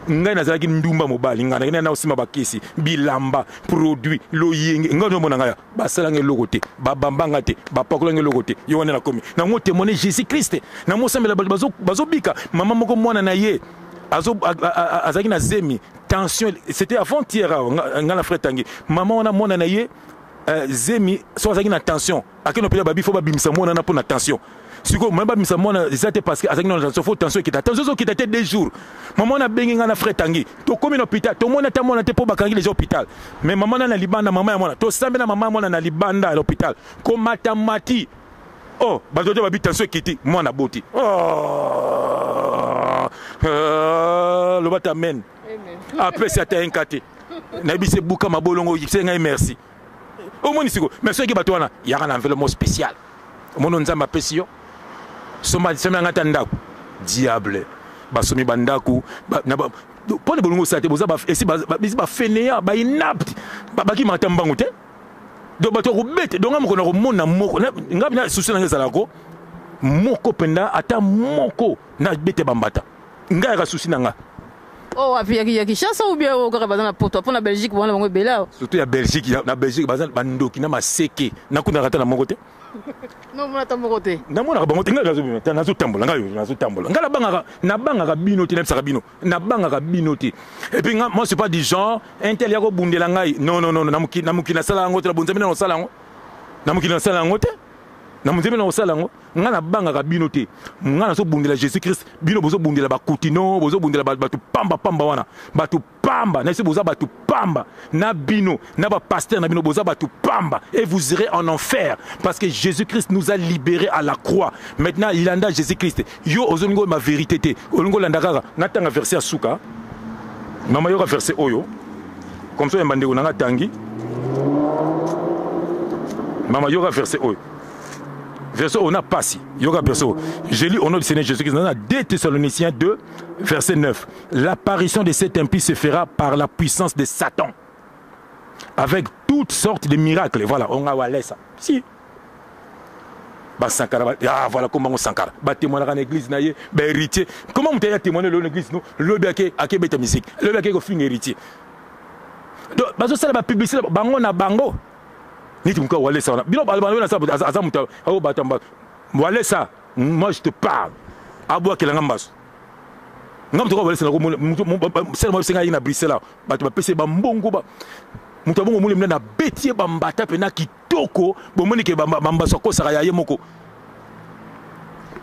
Speaker 1: Ngai nazalaki ndumba mobali, ngai nakende na osima bakisi, bilamba, produit loyenge. Ngai omona ngai basalanga eloko te, babambanga te, bapakolanga eloko te. Yo wana nakomi nango témoigner Jésus Christ, namosambela, bato bazobika. Mama moko, mwana na ye azalaki na zemi, tension, c'était avant-hier awa ngai na frère Tangi. Mama wana, mwana na ye zemi, so azalaki na tension, akende hôpital, babi fo babimisa mwana na mpo na tension. Sikoyo moyen babimisa mwana eza te, parce que azalaki na tension, fo tension ekita. Tension ezokita te. 2 jours, mama wana abengi ngai na frère Tangi, tokomi na hôpital, tomoni ata mwana te mpo bakangi déjà hôpital. Mais mama na libanda, mama ya mwana, tosambe na mama ya mwana na libanda ya l'hôpital, komata mati. Oh, bato te babi tension ekiti, mwana boti. Oh, loba ta amen. Apesi ata yenka te, nayebi se buka mabolongo, se ngai merci. Omoni siko, mais soki bato wana yaka na enveloppe spécial, omoni Nzambe apesi yo, somba yanga ata ndako. Diable basomi bandako mpo na bolongo osala te. Boza esi bafainéants, bainapte, bakimaka ata mbangu te. Donc bato ya kobete. Donc nga moko na komona moko, nga na susi nanga ezalako moko mpenza, ata moko nabete bambata, ngai yaka susi na nga.
Speaker 4: Oh, wapi? Ya Kinshasa ou bien oyo kaka baza na Poto? Mpo na Belgique wana bango ebele awa.
Speaker 1: Surtout ya Belgique. Na Belgique baza bandoki na maseke, nakundaka ata na moko te.
Speaker 4: Nomona ata moko te.
Speaker 1: Namonaka bango te. Ngai nazobima te, nazotambola, ngai nazotambola. Ngai nabangaka, nabangaka bino te, nayebisaka bino, nabangaka bino te. Et puis moi, c'est pas du genre un tel ya kobundela ngai. Non, non, non, na mokili, na mokili nasala yango te, na bonzambe na kosala yango. Na mokili nasala yango te. Na bonzambe na kosala yango. Ngai nabangaka bino te. Ngai nazobundela Jésus Christ, bino bozobundela ba Kutino, bozobundela bato pamba pamba wana. Bato pamba, na boza bato pamba na bino, na ba pasteur na bino, boza bato pamba, et vous irez en enfer parce que Jésus-Christ nous a libérés à la croix. Maintenant il anda Jésus-Christ. Yo ozolingo ma vérité te. Olingo landa kaka natanga verset ya suka. Mama yoka verset oyo. Comme ça yamba ndeko nanga tangi. Mama yoka verset oyo. Verset on a passé. Yoka verset. Je lis au nom du Seigneur Jésus-Christ dans 2 Thessaloniciens 2 verset 9. L'apparition de cet impie se fera par la puissance de Satan, avec toutes sortes de miracles. Voilà, on a walesa. Si. Ba Sankara, ba, ah voilà comment on Sankara. Ba témoigner dans l'église na ye, ba héritier. Comment on t'a témoigner dans l'église nous? Le bien ke ake beta musique. Le bien ke ko finga héritier. Donc bazo sala ba publicité bango na bango. Niti muka walesa wana. Bino ba ba na sa aza muta o batamba. Walesa, moi je te parle. Abwa kelanga mbaso. Nga moto walesa na sela mo senga na Bruxelles bato bapesi ba mbongo ba moto abongo muli mna na betie ba mbata pe na kitoko bomoni ke ba mbaso akosaka ya ye moko.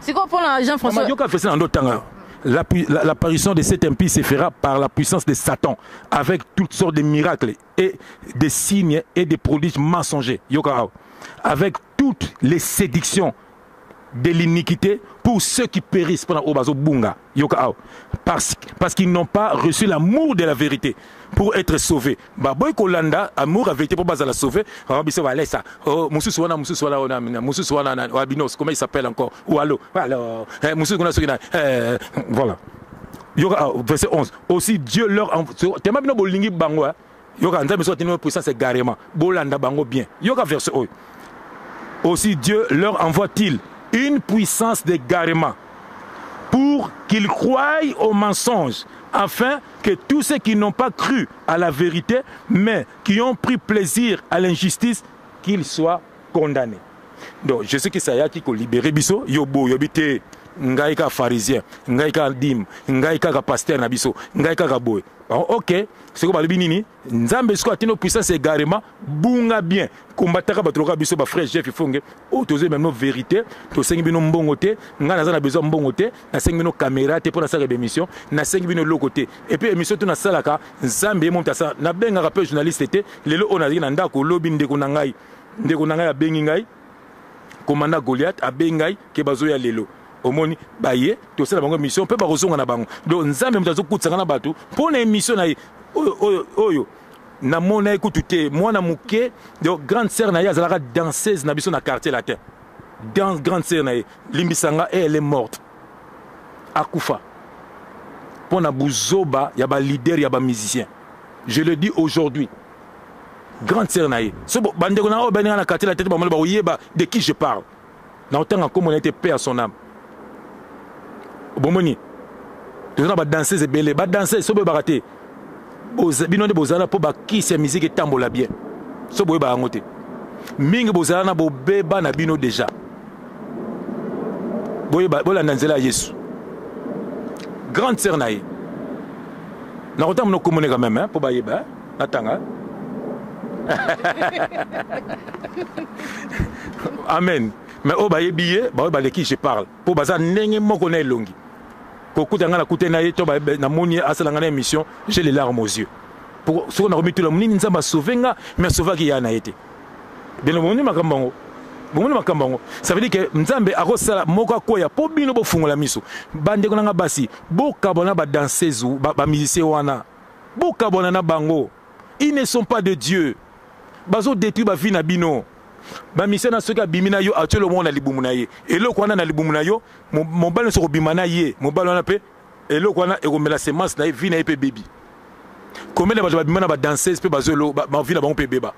Speaker 4: Siko pona Jean-François.
Speaker 1: Yoka fesa na ndotanga. L'apparition de cet impie se fera par la puissance de Satan, avec toutes sortes de miracles et des signes et des prodiges mensongers. Yoka, avec toutes les séductions de l'iniquité pour ceux qui périssent pendant Obazo Bunga. Yoka, parce qu'ils n'ont pas reçu l'amour de la vérité pour être sauvés. Ba boy kolanda amour la vérité pour bazala sauver. Ah biso va laisser ça. Oh mususu wana mususu wana wana mususu wana na Wabinos, comment il s'appelle encore? Ou allo. Alors, eh, mususu kuna soki na, eh, voilà. Yoka, verset 11. Aussi Dieu leur envoie. Tema bino bolingi bango, hein. Yoka nzambe so atindi puissance égarement. Bolanda bango bien. Yoka verset 11. Aussi Dieu leur envoie-t-il une puissance d'égarement pour qu'ils croient au mensonge, afin que tous ceux qui n'ont pas cru à la vérité, mais qui ont pris plaisir à l'injustice, qu'ils soient condamnés. Donc, je sais que ça y a qui a libéré biso, yobo, yobite, ngai ka pharisien, ngai ka dim, ngai ka pasteur na biso, ngai ka boy. Bon, ok, c'est comme balobi nini, nzambe siko atino puissance égarement, bunga bien, combataka bato loka biso ba frère Jeff Ifonge, oyo tozoyeba bino vérité, tosengi bino mbongo te, ngai naza na besoin mbongo te, nasengi bino caméra te mpo nasalaka ba émission, nasengi bino eloko te. Et puis émission to nasalaka, nzambe ye moto asala, nabengaka mpe journaliste te, lelo oyo nazalaki na ndako, lobi ndeko na ngai, ndeko na ngai abengi ngai, commandant Goliath abengi ngai ke bazoya lelo. Omoni baye tosala bango émission mpe bakozonga na bango. Donc nzambe moto azokutisanga na bato mpo na émission na ye oyo, oyo, oyo namona ye kutu te, mwana moke. Donc grande sœur na ye azalaka danseuse na biso na quartier latin. Dans grande sœur na ye limbisanga, et elle est morte, akufa mpo na buzoba ya ba leader ya ba musicien. Je le dis aujourd'hui, grande sœur na ye, so bandeko na oyo baninga na quartier latin bamoni bakoyeba de qui je parle. Na otanga kombo na ye te, paix à son âme. Bomoni toza na ba danseuse ebele, ba danseuse so boyebaka te, bino nde bozala mpo bakisi ya musique etambola bien, so boyebaka yango te mingi, bozala na bobeba na bino déjà. Boyeba, bolanda nzela ya Yesu. Grande sœur na ye, nakotanga mino komone quand même, hein, mpo bayeba, hein? Natanga. Amen. Mais oyo bayebi ye, baoyo baleki je parle, mpo baza ndenge moko na elongi. Kokuta ngai nakute na ye to namoni ye asala ngai na émission, j'ai les larmes aux yeux. Soki nakomitula nini, nzambe asauve nga, mais asauvaki ya na ye te. Bino bomoni makambo yango, bomoni makambo yango. Ça veut dire que nzambe akosala moko akoya mpo bino bofungola miso. Bandeko na nga basi, bokabwana ba danseuse, ba musicien wana, bokabwana na bango. Ils ne sont pas de Dieu, bazo détruire ba vie na bino. Ba mission na soki abimi na yo, atie lomo na libumu na ye, eloko wana na libumu na yo, mobali nyonso kobima na ye, mobali wana mpe eloko wana ekomela semence na ye, vie na ye mpe bebi. Combien de bato babima na ba danseuse mpe bazwa ba vie na bango mpe ebeba?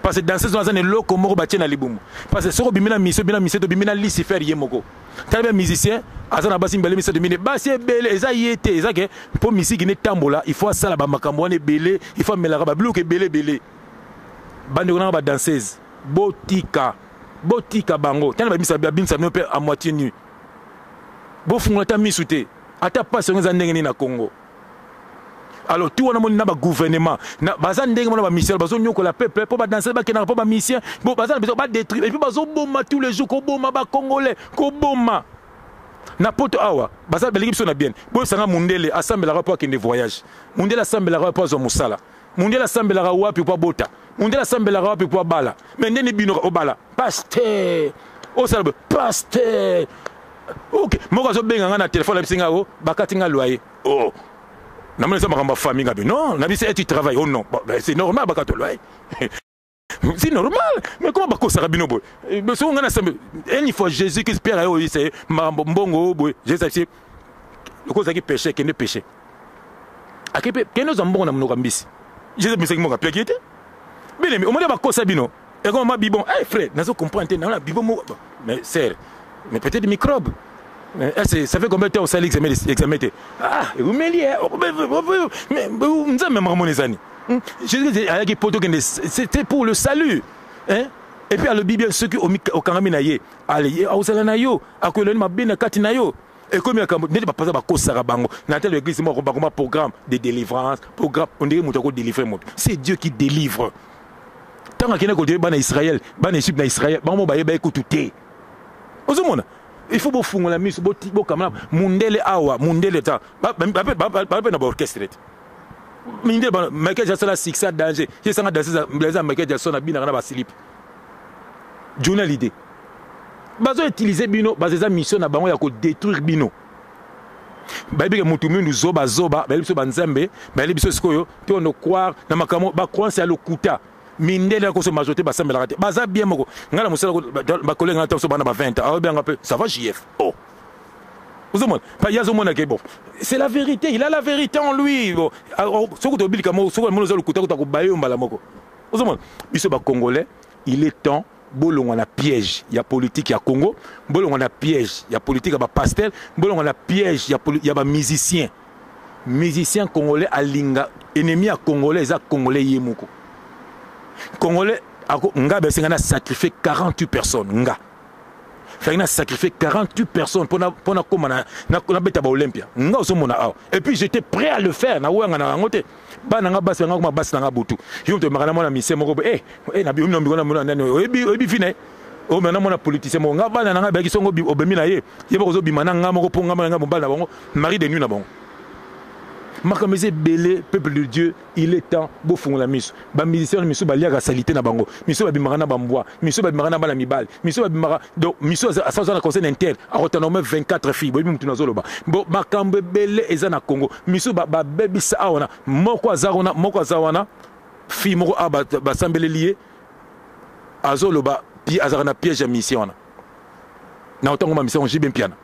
Speaker 1: Parce que danseuse wana aza na eloko moko batie na libumu. Parce que soki obimi na mission, obimi na mission, tobimi na Lucifer ye moko. Tala bien, musicien aza na basi mibale, misato, mine, basi ebele, eza ye te, eza ke mpo misiki ne tambola, il faut asala bamakambo wana ebele, il faut amelaka babiloko ebele ebele. Bandeko nanga ba danseuse, botika. Botika bango. Tana babimisa babimisa bino pe à moitié nu. Bofungola ata misu te. Ata pasi yango eza ndenge nini na Congo. Alors tout wana moni na ba gouvernement na baza ndenge mona ba mission bazo nyokola peuple po ba danser ba kendaka po ba mission bo baza na besoin ba détruire et puis bazo boma tous les jours ko boma ba congolais ko boma na poto awa baza balingi biso na bien boyebisanga mundele asambelaka po akende voyage mundele asambelaka po azwa mosala mundele asambelaka wapi po abota mundele asambelaka wapi po abala me ndeni bino obala pasteur osala boye pasteur ok moko azobenga nga na telefone abisi nga o bakati nga loyer oh namoni eza makambo ya famille nga bi non nabisi eh, tu travailles oh non bon, ben, c'est normal bakati loyer c'est normal mais comment bakosaka bino boye eh, soki nga nasambe une fois jésus christ pierre aye oyisa ye makambo mbongo oyo boye jésus abisi lokola ozalaki péché kende péché ake mpe kende ozwa mbongo na monoko ya mbisi jésus abimisaki mbongo apiaki ye te bien aimé omoni bakosa bino ekoma ma bibon hey, frère nazo comprendre te naona bibon moko mais sœur mais peut-être microbe est-ce ça fait combien de temps osali examen examen te ah eumeli mais nzambe makambo ezani hmm? Jésus ayaki poto kende c'était pour le salut hein et puis alobi bien soki okangami na ye ale ozala na yo akoelani mabe na kati na yo ekomi makambo ndeti bapaza bakosaka bango na talo église moko bakoma programme de délivrance programme ondenge moto akodélivre moto c'est Dieu qui délivre ntango akende kodele bana Israël bana Egypte na Israël bango mo bayeba ye kutu te ozomona il faut bofungola miso bokamana mundele awa mundele ta bape na baorchestre te mindele Michael Jackson a succès danger ye sanga danse eza Michael Jackson abinaka na basilipe Johnny Hallyday bazo utiliser bino baza eza mission na bango ya ko détruire bino bayebi ke motu mwindu zoba zoba bayebi biso banzambe bayebi biso sikoyo to no croire na makambo ba croyance ya lokuta mindele ya koso majorité basambelaka te baza bien moko ngai na mosala bakolege ngai biso bana ba 20 ans aobenga mpe ça va JF oh ozomona pa ye azomona ke bon c'est la vérité il a la vérité en lui bon soki tobilika moko soki amoni oza lokuta kuta kobaye yo mbala moko ozomona biso bacongolais il est temps bolongwa na piège ya politique ya Congo, bolongwa na piège ya politique ya ba pasteur, bolongwa na piège ya, ya ba musicien. Musicien congolais alinga ennemi ya congolais eza congolais ye moko. Congolais ako nga besenga na sacrifier 48 personnes nga. Fallait na sacrifier 48 personnes pour na pour na koma na na beta ba Olympia. Nga ozomona awa. Et puis j'étais prêt à le faire na wanga na yango te. Bana nga basi nga koma basi na nga butu. Yo to makana mwana mise moko eh eh na bi na mbikona mona nani oyebi oyebi fine. O mena mwana politicien moko nga bana na nga baki songo obemi na ye. Ye bako zo bima na nga moko po nga nga mobali na bango mari de nuit na bango. Makambo eza ebele peuple de Dieu il est temps bofungola miso. Ba musiciens na miso baliaka salite na bango. Miso babimaka na bambwa, miso babimaka na bana mibali, miso babimaka donc miso aza na conseil inter akotana au moins 24 filles boyebi mutu nazoloba. Bo makambo ebele eza na Congo. Miso babebisa awa na moko aza wana, moko aza wana fille moko awa basambeleli ye azoloba azalaka na piège ya mission wana. Na otango ma mission JB Mpiana.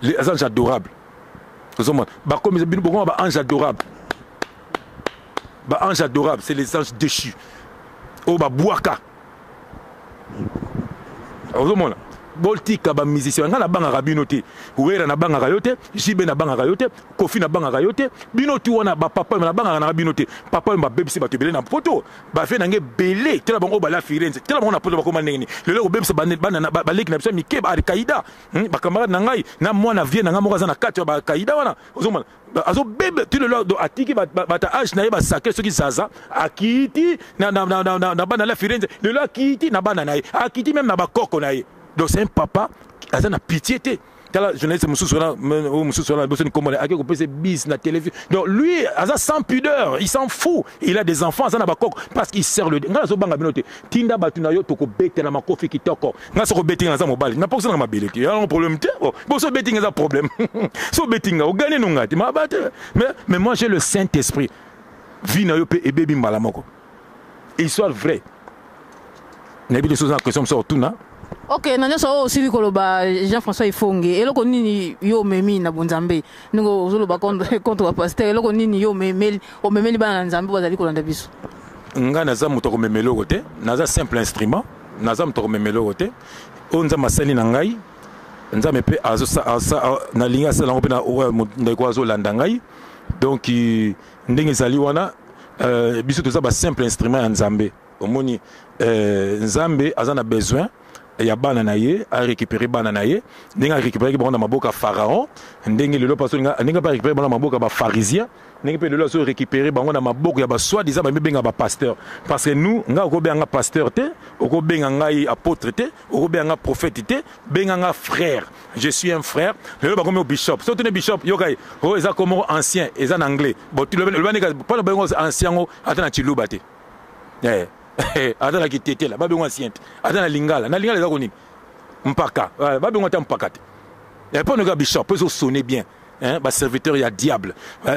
Speaker 1: Les anges adorables. Ozomona bakomi bino bokoma ba anges adorables. Ba anges adorables, c'est les anges déchus. Oyo babwaka. Ozomona botika ba musiciens nga nabangaka bino te wera nabangaka yo te JB nabangaka yo te Kofi nabangaka yo te bino tu wana ba papa nabangaka na bino te papa oyo babebisi bato ebele na poto bave na nge ebele tala bango oyo bala Firenze tala bango na poto bakoma ndenge nini lelo kobebisa bana baleki na biso ya mike ba Alkaïda bacamarade na ngai na mwana vie na ngai moko aza na kati ya ba Alkaïda wana ozomona azobebe ti lelo atiki bata age na ye basakre soki zaza akiti na bana la Firenze lelo akiti na bana na ye akiti meme na bakoko na ye donc c'est un papa aza na pitié te tala journaliste mosusu wana mosusu wana bosoni kombo na ake kopesa bis na télévision donc lui aza sans pudeur il s'en fout il a des enfants aza na bakoko parce qu'il sert le ngai nazobanga bino te tinda bato na yo tokobetela makofi kitoko ngai soki obeti ngai naza mobali naposa nanga mabele te yango problème te boso obeti ngai eza problème so obeti ngai ogane no ngai te maba te mais moi j'ai le saint esprit vie na yo mpe ebebi mbala moko histoire vraie nayebi te soza na question mosusu otuna
Speaker 4: ok na nyonso oyo osili koloba Jean-François Ifonge eloko nini yo omemi na bonzambe ndenge ozoloba contre bapasteur eloko nini yo omemeli omemeli bana na nzambe bazali kolanda biso
Speaker 1: ngai naza moto akomema eloko te naza simple instrument naza moto akomema eloko te oyo nzambe asali na ngai nzambe mpe nalingi asala yango mpe na ndeko azolanda ngai donc ndenge ezali wana biso toza ba simple instrument ya nzambe. Omoni, Nzambe aza na besoin ya bana na ye, a récupérer bana na ye ndenge a récupéraki bango na maboko ya Pharaon, ndenge lelo mpe ndenge mpe a récupérer bango na maboko ya bapharisien, ndenge mpe lelo azo récupérer bango na maboko ya basoi-disant bamibenga bapasteur. Parce que nous, ngai okobenga nga pasteur te, okobenga ngai apôtre te, okobenga nga prophète te, benga nga frère. Je suis un frère. Lelo bakomi o bishop. So tune bishop, yoka ye oyo eza komoko ancien, eza na anglais. Bon, loba ndenge mpona bengo ancien ngo, ata na Tshiluba te, ata na Kitetela babengo ancien te, ata na Lingala. Na Lingala eza konini? Mpaka. Babengo ata mpaka te. Mpo noka bishop mpo ezosonne bien, hein, baserviteur ya diable.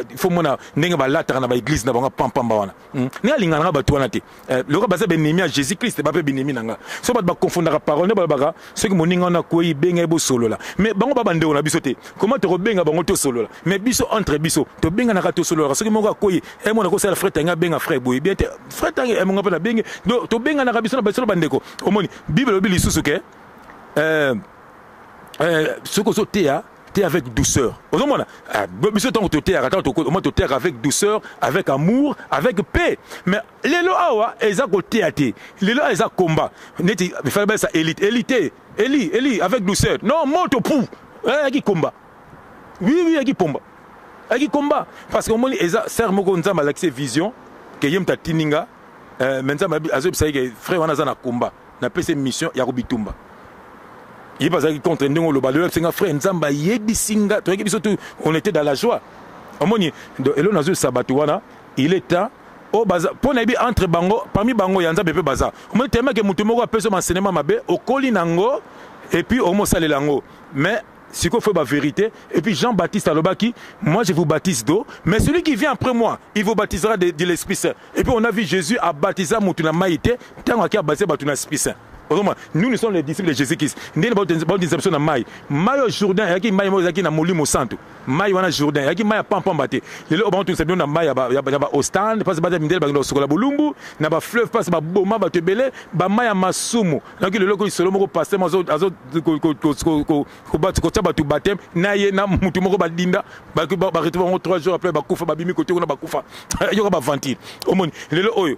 Speaker 1: Il faut mona ndenge balataka na baeglise na bango pampamba wana. Ndenge alingaka nanga bato wana te. Lokola baza benemi ya Jésus Christ, bape binemi na nga. So bato bakonfondaka parole nde balobaka soki moninga wana akwei, benga ye bosolola. Mais bango ba bandeko na biso te, comment tokobenga bango tosolola? Mais biso, entre biso, tobenganaka, tosololaka. Soki moko akwei, emona kosala frère Tangi, abenga frère boye bien te, frère Tangi emonga mpe nabenge. Donc tobenganaka biso na biso na bandeko. Omoni, Bible elobi lisusu ke soki ozoteya te avec douceur. Ozomona biso ntango toteyaka, ntango omona toteyaka avec douceur, avec amour, avec paix. Mais lelo awa eza koteya te, lelo awa eza combat. Neti fallait bayesa élite, élite, eli eli avec douceur, non, moto pu ayaki combat. Oui, ayaki pomba, ayaki combat. Parce que omoni, eza sœur moko, Nzambe alakisi vision ke ye moto atindi nga, mais Nzambe azoyebisa ye ke frère wana aza na combat, napesi mission ya kobitumba. Ye mpe azalaki contre ndenge oloba. Lelo abisinga frère, Nzambe ayebisi nga, toyaki biso tu, on était dans la joie. Omoni, elo nazoyebisa bato wana, il est temps oyo baza mpo nayebi entre bango, parmi bango ya Nzambe mpe baza. Omoni, tellement ke motu moko apesi yo enseignement mabe, okoli nango et puis omosalela yango. Mais sikoyo faut ba vérité. Et puis Jean Baptiste alobaki: "Moi, je vous baptise d'eau, mais celui qui vient après moi, il vous baptisera de l'Esprit Saint." Et puis on a vu Jésus abaptisa motu na mai te, ntango aki abaptise bato na Esprit Saint. Ozomona, nous, nous sommes les disciples de Jésus Christ. Ndenge baotindisa biso na mai, mai oyo Jourdain eyaki mai moko ezalaki na Molimo Santu. Mai wana Jourdain eyaki mai ya pampamba te. Lelo oyo baotindisa bino na mai ya baostande, mpasi baza mindele bakenda kosukola bolumbu na bafleuve, mpasi baboma bato ebele, bamai ya masumu. Nayoki lelo lisolo moko, pasteur azo kotia bato baptême na ye na mutu moko, badinda, baretrouve bango 3 jours après, bakufa, babimi kote kuna, bakufa. Yoka baventile. Omoni lelo oyo,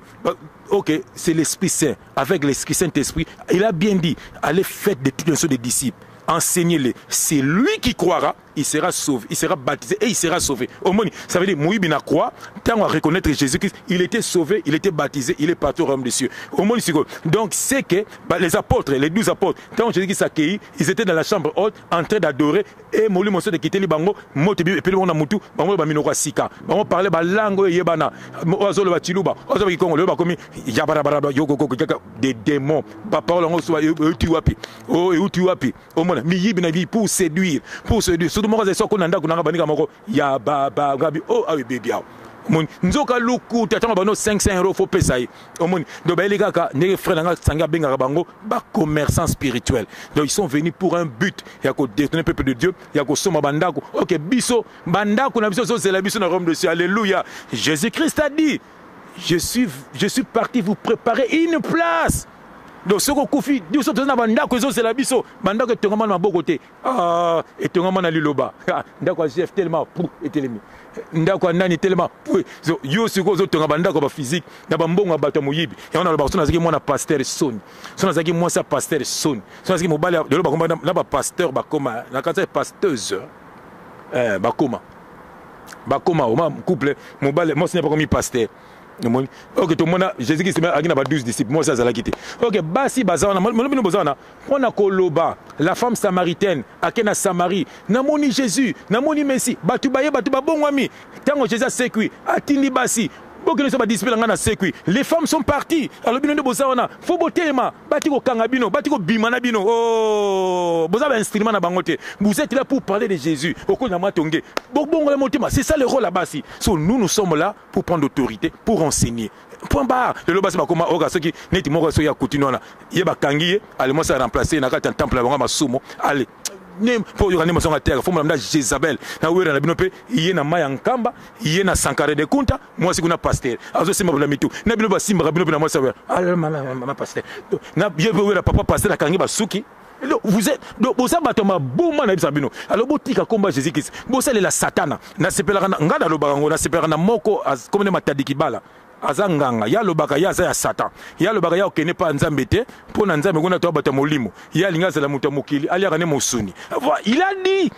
Speaker 1: ok, c'est l'Esprit Saint. Avec l'Esprit Saint-Esprit, il a bien dit: "Allez, faites de toutes les sortes de disciples, enseignez-les. C'est lui qui croira, il sera sauvé, il sera baptisé et il sera sauvé." Omoni, ça veut dire moyibi na croix, tant à reconnaître Jésus-Christ, il était sauvé, il était baptisé, il est parti au royaume des cieux. Omoni siko. Donc c'est que bah, les apôtres, les 12 apôtres, tant Jésus-Christ accueilli, ils étaient dans la chambre haute en train d'adorer et Molimo Santu ekiteli bango, moto et puis na mutu, bango ba minoko sika. Bango parler ba langue yebana. Ozolo ba Tshiluba, ozolo ba Kongo, ba komi yabarabara yoko des démons. Ba parole ngo so euti wapi? Oh, euti wapi? Omona miyibi na bi pour séduire, pour séduire. Surtout moko azali soko na ndako nanga, baninga moko ya ba ba ngabi oh awe bebi awa. Omoni, nzoka lukuta, ntango bano 500 euro faut pesa ye. Omoni, donc bayeli kaka ndenge frère nanga sangi abengaka bango bacommerçant spirituel. Donc ils sont venus pour un but ya kodétourner peuple de Dieu, ya kosomba bandako. Ok, biso bandako na biso ezozela biso na royaume de cieux. Alléluia! Jésus Christ a dit: Je suis parti vous préparer une place." Donc soki okufi, biso toza na bandako ezozela biso. Bandako etongama na maboko te, ah, etongama na liloba. Ndako ya Gf telema pu etelemi, ndako ya nani telema pu. Yo sikoyo ozotonga bandako ya baphysique na bambongo ya bato ya moyibi. Yango nalobaka, so nazalaki mwana pasteur, soni. So nazalaki mwasi ya pasteur, soni. So nazalaki mobali. Lelo bakoma na bapasteur, bakoma na kati ya pasteuse, bakoma oma couple, mobali mwasi ne bakomi pasteur. Omoni, ok, tomona Jésus Christ aki na ba 12 disciples, mwasi azalaki te. Ok, basi baza wana, mona bino boza wana mpona koloba. La femme samaritaine ake na Samarie: "Namoni Jésus, namoni Messie." Bato baye, bato babongwami. Ntango Jésus asekwi, atindi basi: "Bokende so badisciple na ngai na sekwi." Les femmes sont parties. Alobi: "Bino nde boza wana, faut botelema, bati kokanga bino, bati kobima na bino. Oh, boza bainstrument na bango te. Vous êtes là pour parler de Jésus." Okonya matonge, bobongola motema. C'est ça le rôle ya basi. So nous, nous sommes là pour prendre autorité, pour enseigner, point barre. Lelo basi bakoma oka soki neti moko soki akutini wana ye, bakangi ye, ale mwasi aremplace na kati ya temple ya bango masumu. Ale mpo oyoka nde mosonga terre fo molanda Jézabel na wera na bino mpe ye na mai ya Nkamba, ye na Sankare de Kunta. Mwasi kuna pasteur azosimba na mitu na bino, basimbaka bino mpe na mwasi mama pasteur na ye mpe wera papa pasteur akangi basuki. Vous êtes boza bato ya maboma. Nayebisa bino, alors botika komba Jésus Christ, bosalela Satana. Nasepelaka ngai, nalobaka yango, nasepelaka na moko komene Matadi Kibala. Aza nganga, ye alobaka ye aza ya Satan, ye alobaka ye akokende mpa Nzambe te, mpo na Nzambe kuna toya bato ya molimo, ye alingi azala moto ya mokili, aliaka nde mosuni. Il a dit,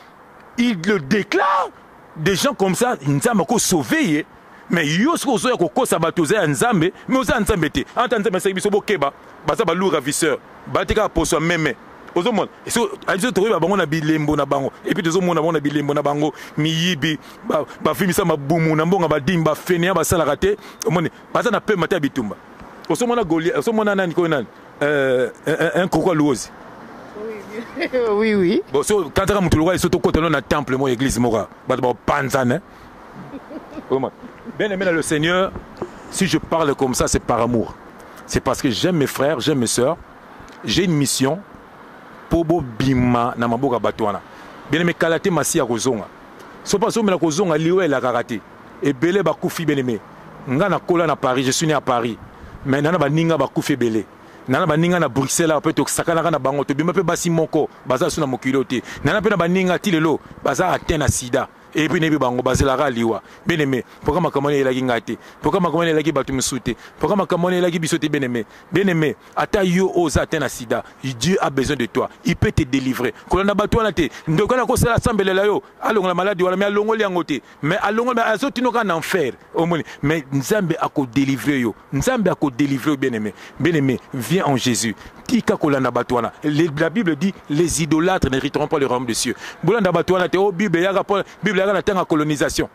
Speaker 1: il le déclare, des gens comme ça, Nzambe akosauve ye. Mais yo soki ozoya kokosa bato oza ya Nzambe, mais oza ya Nzambe te. Ata Nzambe asaki biso bokeba, baza ba loup ravisseur, batika poso ya meme. Ozomona biso tokoyeba bango na bilembo na bango, epuis tozomona bango na bilembo na bango, miyibi bavimbisa mabumu na mbongo, badimi bafeneya basalaka te. Omoni baza na pema te ya bitumba. Ozomona Goliath, ozomona nani koyo nani, un crocodile luozi.
Speaker 3: Oui, oui.
Speaker 1: Bon, so kantaka moto lokola so tokota no na temple moko, église moko, bato bakopanzana. Bien aimé dans le Seigneur, si je parle comme ça, c'est par amour. C'est parce que j'aime mes frères, j'aime mes sœurs. J'ai une mission po bobima na maboko ya bato wana. Bien aimé, kala te masi ya kozonga. So pa somela kozonga liwa elakaka te. Ebele bakufi, bien aimé. Nga nakola na Paris, je suis né à Paris. Mais nana baninga bakufi ebele. Nana baninga na Bruxelles awa mpe tosakanaka na bango, tobima mpe basi moko baza so na mokili oyo te. Nana mpe na baninga ti lelo baza atteint na sida. Et puis nayebi bango bazelaka liwa. Bien aimé, pourquoi makambo wana eyelaki ngai te? Pourquoi makambo wana eyelaki bato mosusu te? Pourquoi makambo wana eyelaki biso te? Bien aimé, bien aimé, ata yo oza atteint na sida, Dieu a besoin de toi, il peut te délivrer. Kolanda bato wana te. Ndeko wana akosala asambelela yo, alongola maladi wana, mais alongoli yango te, mais alongoli, mais azotino kaka na enfer. Omoni, mais Nzambe akodélivre yo, Nzambe akodélivre yo. Bien aimé, bien aimé, viens en Jésus. Tika kolanda bato wana. La Bible dit: les idolâtres n'hériteront pas le royaume des cieux. Bolanda bato wana te. O Bible eyaka mpo Bible eyaka na ntango ya colonisation.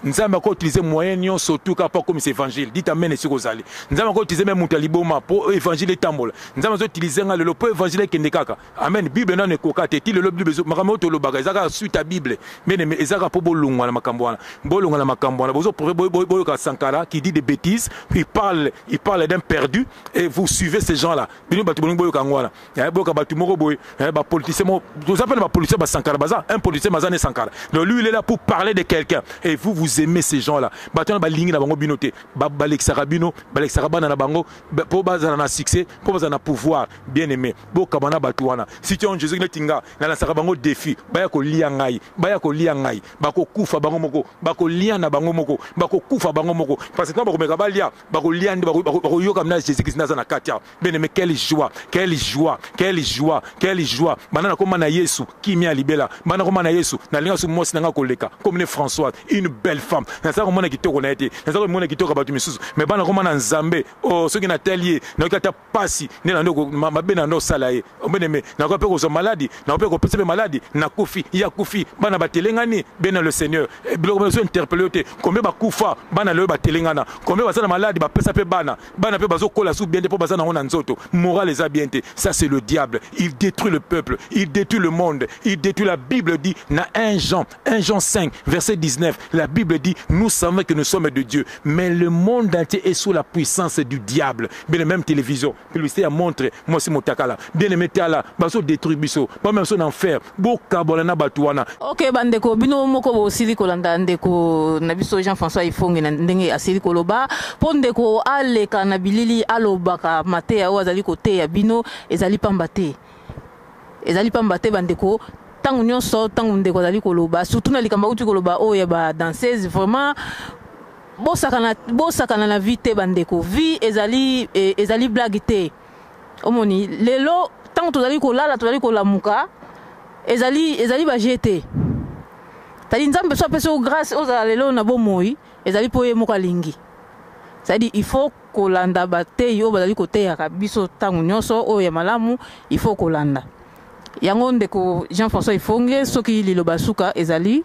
Speaker 1: Nzambe akoutilize moyen nyonso tuka mpo akomisa évangile. Dit amen esika ozali. Nzambe akoutilize me moto ya liboma mpo évangile etambola. Nzambe azoutilize nga lelo mpo évangile ekende kaka. Amen. Bible nano ekoka te ti lelo. Bible, makambo oyo tolobaka eza kaka suite ya Bible. Bien aimé, eza kaka mpo bolongwa na makambo wana, bolongwa na makambo wana. Bozo boyoka Sankara qui dit des bêtises, il parle d'un perdu et vous suivez ces gens là. Bino bato bolingi boyoka yango wana, boyoka bato moko boye, bapoliticien moko. Toza mpe na bapoliticien basankara, baza un politicien, baza ne Sankara. Donc lui, il est là pour parler de quelqu'un et vous, vous aimez ces gens là. Bato wana balingi na bango bino te. Balekisaka bino, balekisaka bana na bango mpo bazala na succès, mpo bazala na pouvoir. Bien aimé, bokaba na bato wana. Si tu es en Jésus, neti nga nalasaka bango défi, baya kolia ngai, baya kolia ngai, bakokufa bango moko, bakolia na bango moko, bakokufa bango moko, parce que ntango bakomeka balia, bakolia nde bakoyoka na Jésus Christ naza na kati awa. Bien aimé, quelle joie, quelle joie, quelle joie, quelle joie! Banda nakoma na Yesu, kimia ya libela. Banda nakoma na Yesu, nalinga so mwasi na nga koleka comme ne Françoise, une belle femme. Nazala komona kitoko na ye te, nazala komona kitoko ya bato misusu, mais banda nakoma na Nzambe, oh, soki natali ye, nayoki ata pasi nde na ndo mabe na ndo osala ye. Bien-aimé, nakoki mpe kozwa maladi, nakoki mpe kopesa mpe maladi, nakufi, ye akufi, bana batelengani. Bien dans le Seigneur, biloko bazo interpelle yo te. Combien bakufa, bana lelo batelengana? Combien baza na maladi, bapesa mpe bana? Bana mpe bazokola su bien te mpo baza nango na nzoto, moral eza bien te. Ça, c'est le diable. Il détruit le peuple, il détruit le monde, il détruit. La Bible dit na 1 Jean, 1 Jean 5 verset 19, la Bible dit: nous savons que nous sommes de Dieu, mais le monde entier est sous la puissance du diable. Bien, même télévision, publicité ya montre, mwasi motakala. Bien aimé, tala, bazo détruire biso, bamema biso na enfer. Bokabola na bato wana.
Speaker 4: Ok, bandeko, bino moko bosili kolanda ndeko na biso Jean François Ifonge na ndenge asili koloba. Mpo ndeko aleka na bilili, alobaka mateya oyo azali koteya bino, ezali pamba te, ezali pamba te. Bandeko, ntango nyonso ntango ndeko azali koloba, surtout na likambo auti koloba oyo ya badanseuse, vraiment bosakana, bosakana na vie te. Bandeko, vie ezali ezali blague te. Omoni lelo ntango tozali kolala, tozali kolamuka, ezali bajeu te. Tadi Nzambe so apesi yo grâce ozala lelo na bomoi, ezali mpo ye moko alingi. C'est-à-dire, il faut kolanda bateyi oyo bazali koteyaka biso ntango nyonso oyo ya malamu, il faut kolanda yango. Ndeko Jean François Ifonge, soki liloba suka ezali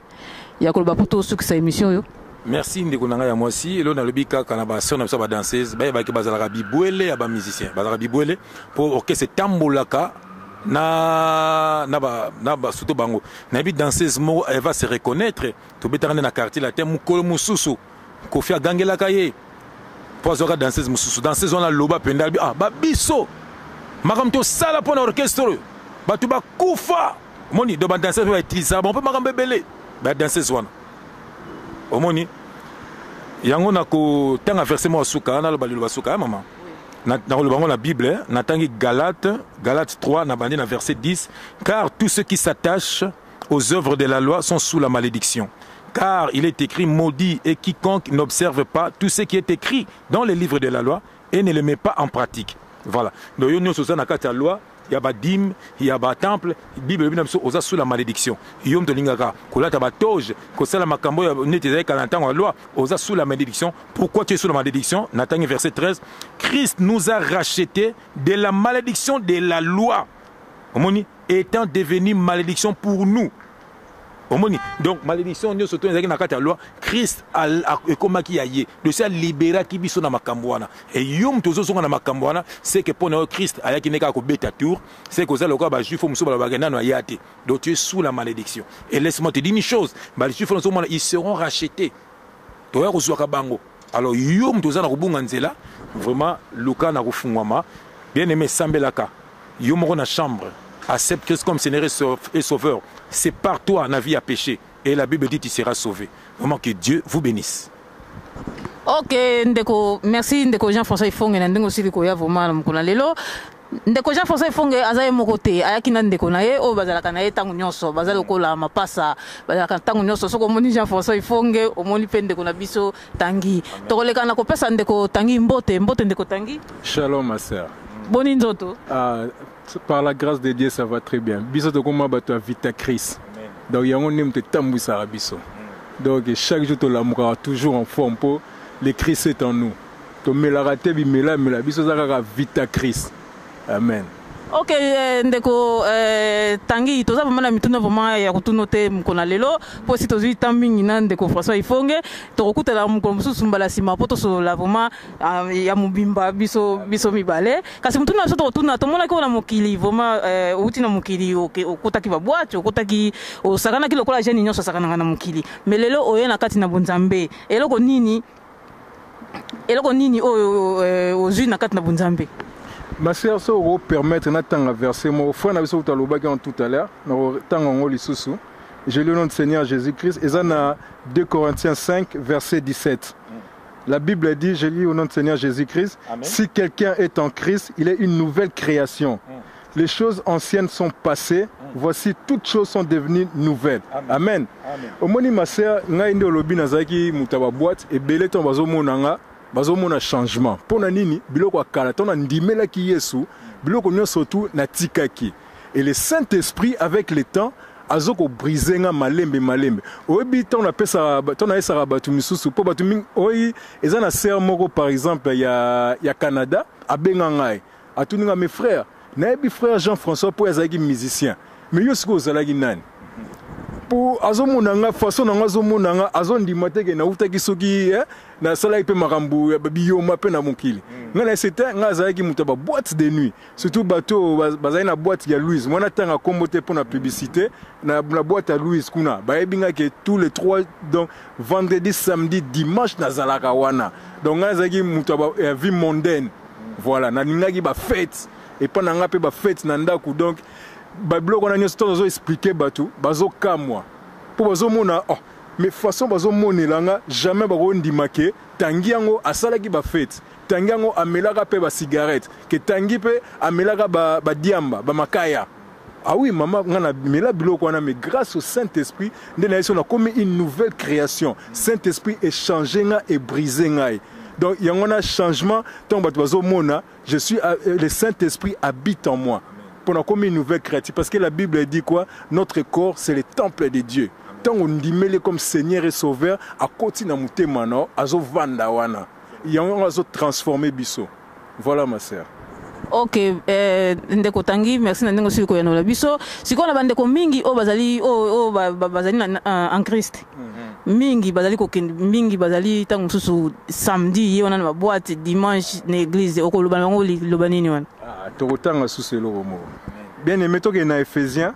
Speaker 4: ya koloba mpo tosukisa émission oyo.
Speaker 1: Merci, ndeko na ngai ya mwasi. Elo nalobi kaka na basœur na biso ya badanseuse, bayebaki bazalaka bibwele ya bamusicien, bazalaka bibwele mpo orchestre etambolaka na ba surtout bango. Nayebi danseuse moko, elle va se reconnaître. Tobetaka nde na Quartier Latin. Mokolo mosusu Kofi agangelaka ye mpo azwaka danseuse mosusu. Danseuse wana aloba mpenza, alobi: ah, babiso makambo tosala mpo na orchestre oyo, bato bakufa. Omoni, do badanseuse mpe bautilisaka bango mpe makambo ebele, badanseuse wana. Omoni yango, na kotanga verset moko ya suka, naloba liloba suka ya mama, nakoloba yango na Bible. Natangi Galate, Galate 3, na bandi na verset 10: car tous ceux qui s'attachent aux œuvres de la loi sont sous la malédiction. Car il est écrit, maudit est quiconque n'observe pas tout ce qui est écrit dans les livres de la loi et ne le met pas en pratique. Voilà. Donc, yo nyonso oza na kati ya loi, ya ba dîme, ya ba temple, Bible elobi na biso oza sous la malédiction. Yo moto olingaka kolata ba toge, kosala makambo ya neti ezalaki kala na ntango ya loi, oza sous la malédiction. Pourquoi tu es sous la malédiction? Natangi verset 13, Christ nous a rachetés de la malédiction de la loi. Omoni, étant devenu malédiction pour nous. Omoni, donc malédiction nyonso to ezalaki na kati ya loi, Christ ekomaki ya ye. Donc aliberaki biso na makambo wana. Et yo moto ozozonga na makambo wana, c'est que mpo na yo Christ ayaki nde kaka kobeta tour, c'est que oza lokola ba juif mosusu balobaka nano aya te. Donc tu es sous la malédiction. Et laisse-moi te dire une chose, ba juif wana ils seront rachetés. Toya kozwaka bango. Alors yo moto oza na kobunga nzela, vraiment luka na kofungwama, bien aimé sambelaka. Yo moko na chambre, accepte Christ comme Seigneur et Sauveur. C'est par toi na vie à péché. Et la Bible dit tu seras sauvé. Vraiment que Dieu vous bénisse.
Speaker 4: Ok, ndeko, merci ndeko Jean-François Ifonge na ndenge osili koya vraiment na mokolo na lelo. Ndeko Jean-François Ifonge aza ye moko te, ayaki na ndeko na ye oyo bazalaka na ye ntango nyonso, baza lokola mapasa, bazalaka ntango nyonso. Soki omoni Jean-François Ifonge, omoni mpe ndeko na biso Tanguy. Tokoleka na kopesa ndeko Tanguy mbote. Mbote ndeko Tanguy.
Speaker 2: Shalom ma sœur.
Speaker 4: Boni nzoto?
Speaker 2: Ah, par la grâce de Dieu ça va très bien. Biso tokoma bato ya Vita Christ. Donc yango nde moto etambwisaka biso. Donc chaque jour tolamukaka toujours en forme po le Christ est en nous. Tomelaka te bimelamela, biso eza kaka Vita Christ. Amen.
Speaker 4: Ok, ndeko Tanguy, toza vraiment na mituna vraiment ya kotuna te mokolo na lelo, mpo si tozwi temps mingi na ndeko François Ifonge, tokokutana mokolo mosusu mbala nsima mpo tosolola vraiment ya mobimba biso, biso mibale. Kasi motuna biso tokotuna, tomonaki oyo na mokili vraiment, outi na mokili, okotaki ba boîte, okotaki, osakanaki lokola jeune nyonso asakanaka na mokili, mais lelo oye na kati na bonzambe, eloko nini, eloko nini oyo ozwi na kati na bonzambe?
Speaker 2: Ma sœur, so oko permettre natanga verset moko, frère na biso kuta alobaki en tout à l'heure, nakotanga yango lisusu. J'ai lu le nom du Seigneur Jésus-Christ, eza na 2 Corinthiens 5 verset 17. La Bible dit, je lis au nom du Seigneur Jésus-Christ, si quelqu'un est en Christ, il est une nouvelle création. Les choses anciennes sont passées, voici toutes choses sont devenues nouvelles. Amen. Amen. Omoni ma sœur, ngai nde olobi nazalaki moto ya ba boîte, ebele ntango bazomona nga, bazomona changement. Mpona nini? Biloko ya kala, ntango nandimelaki Yesu, biloko nyonso tu natikaki. Et le Saint-Esprit, avec le temps, azoko briser nga malembe malembe. Oyebi ntango napesaka, ntango nayesaka bato misusu, mpo bato mingi, oyi, eza na sœur moko par exemple ya Canada, abenga ngai. Atuni nga, mes frères, nayebi frère Jean-François mpo azalaki musicien. Mais yo sikoyo ozalaki nani? Po azomona nga, façon na nga azomona nga, azondima te ke nautaki soki, nasalaki mpe makambo ya biyoma mpe na mokili. Nga na c'était, nga azalaki moto ya ba boîte de nuit. Surtout bato oyo bazali na boîte ya Louise. Mwana tanga kombo te mpo na publicité, na boîte ya Louise kuna. Bayebi nga ke tous les trois, donc vendredi, samedi, dimanche nazalaka wana. Donc nga nazalaki moto ya vie mondaine. Voilà, nalingaki ba fête. Et pa na nga pe ba fête na ndako. Donc ba biloko wana nyonso tozo expliquer bato, bazokamwa. Po bazomona, oh, mais façon bazomonela nga, jamais bakondima ke Tanguy yango asalaki ba fête. Tanguy yango amelaka pe ba cigarette, ke Tanguy pe amelaka ba diamba, ba makaya. Ah oui, maman, nga na mela biloko wana, mais grâce au Saint-Esprit, nde na yeso na komi une nouvelle création. Saint-Esprit échanger nga et briser ngai. Donc yango na changement, tant bato bazomona, je suis, le Saint-Esprit habite en moi. Pour na komi une nouvelle créature, parce que la Bible dit quoi? Notre corps, c'est le temple de Dieu. Tant on ndimele comme Seigneur et Sauveur, akoti na motema na, azovanda wana. Yango azo transformer biso. Voilà ma sœur.
Speaker 4: Ok, ndeko Tanguy, merci na ndenge osili koyanola biso. Sikoyo na bandeko mingi oyo bazali, oyo, oyo ba, ba, bazali na, na, en Christ. Mingi bazali kokende, mingi bazali ntango mosusu samedi ye wana na ba boîte, dimanche na église. Okoloba na bango liloba nini wana?
Speaker 2: Ah, tokotanga susu eloko moko. Bien aimé, tokende na Ephésiens.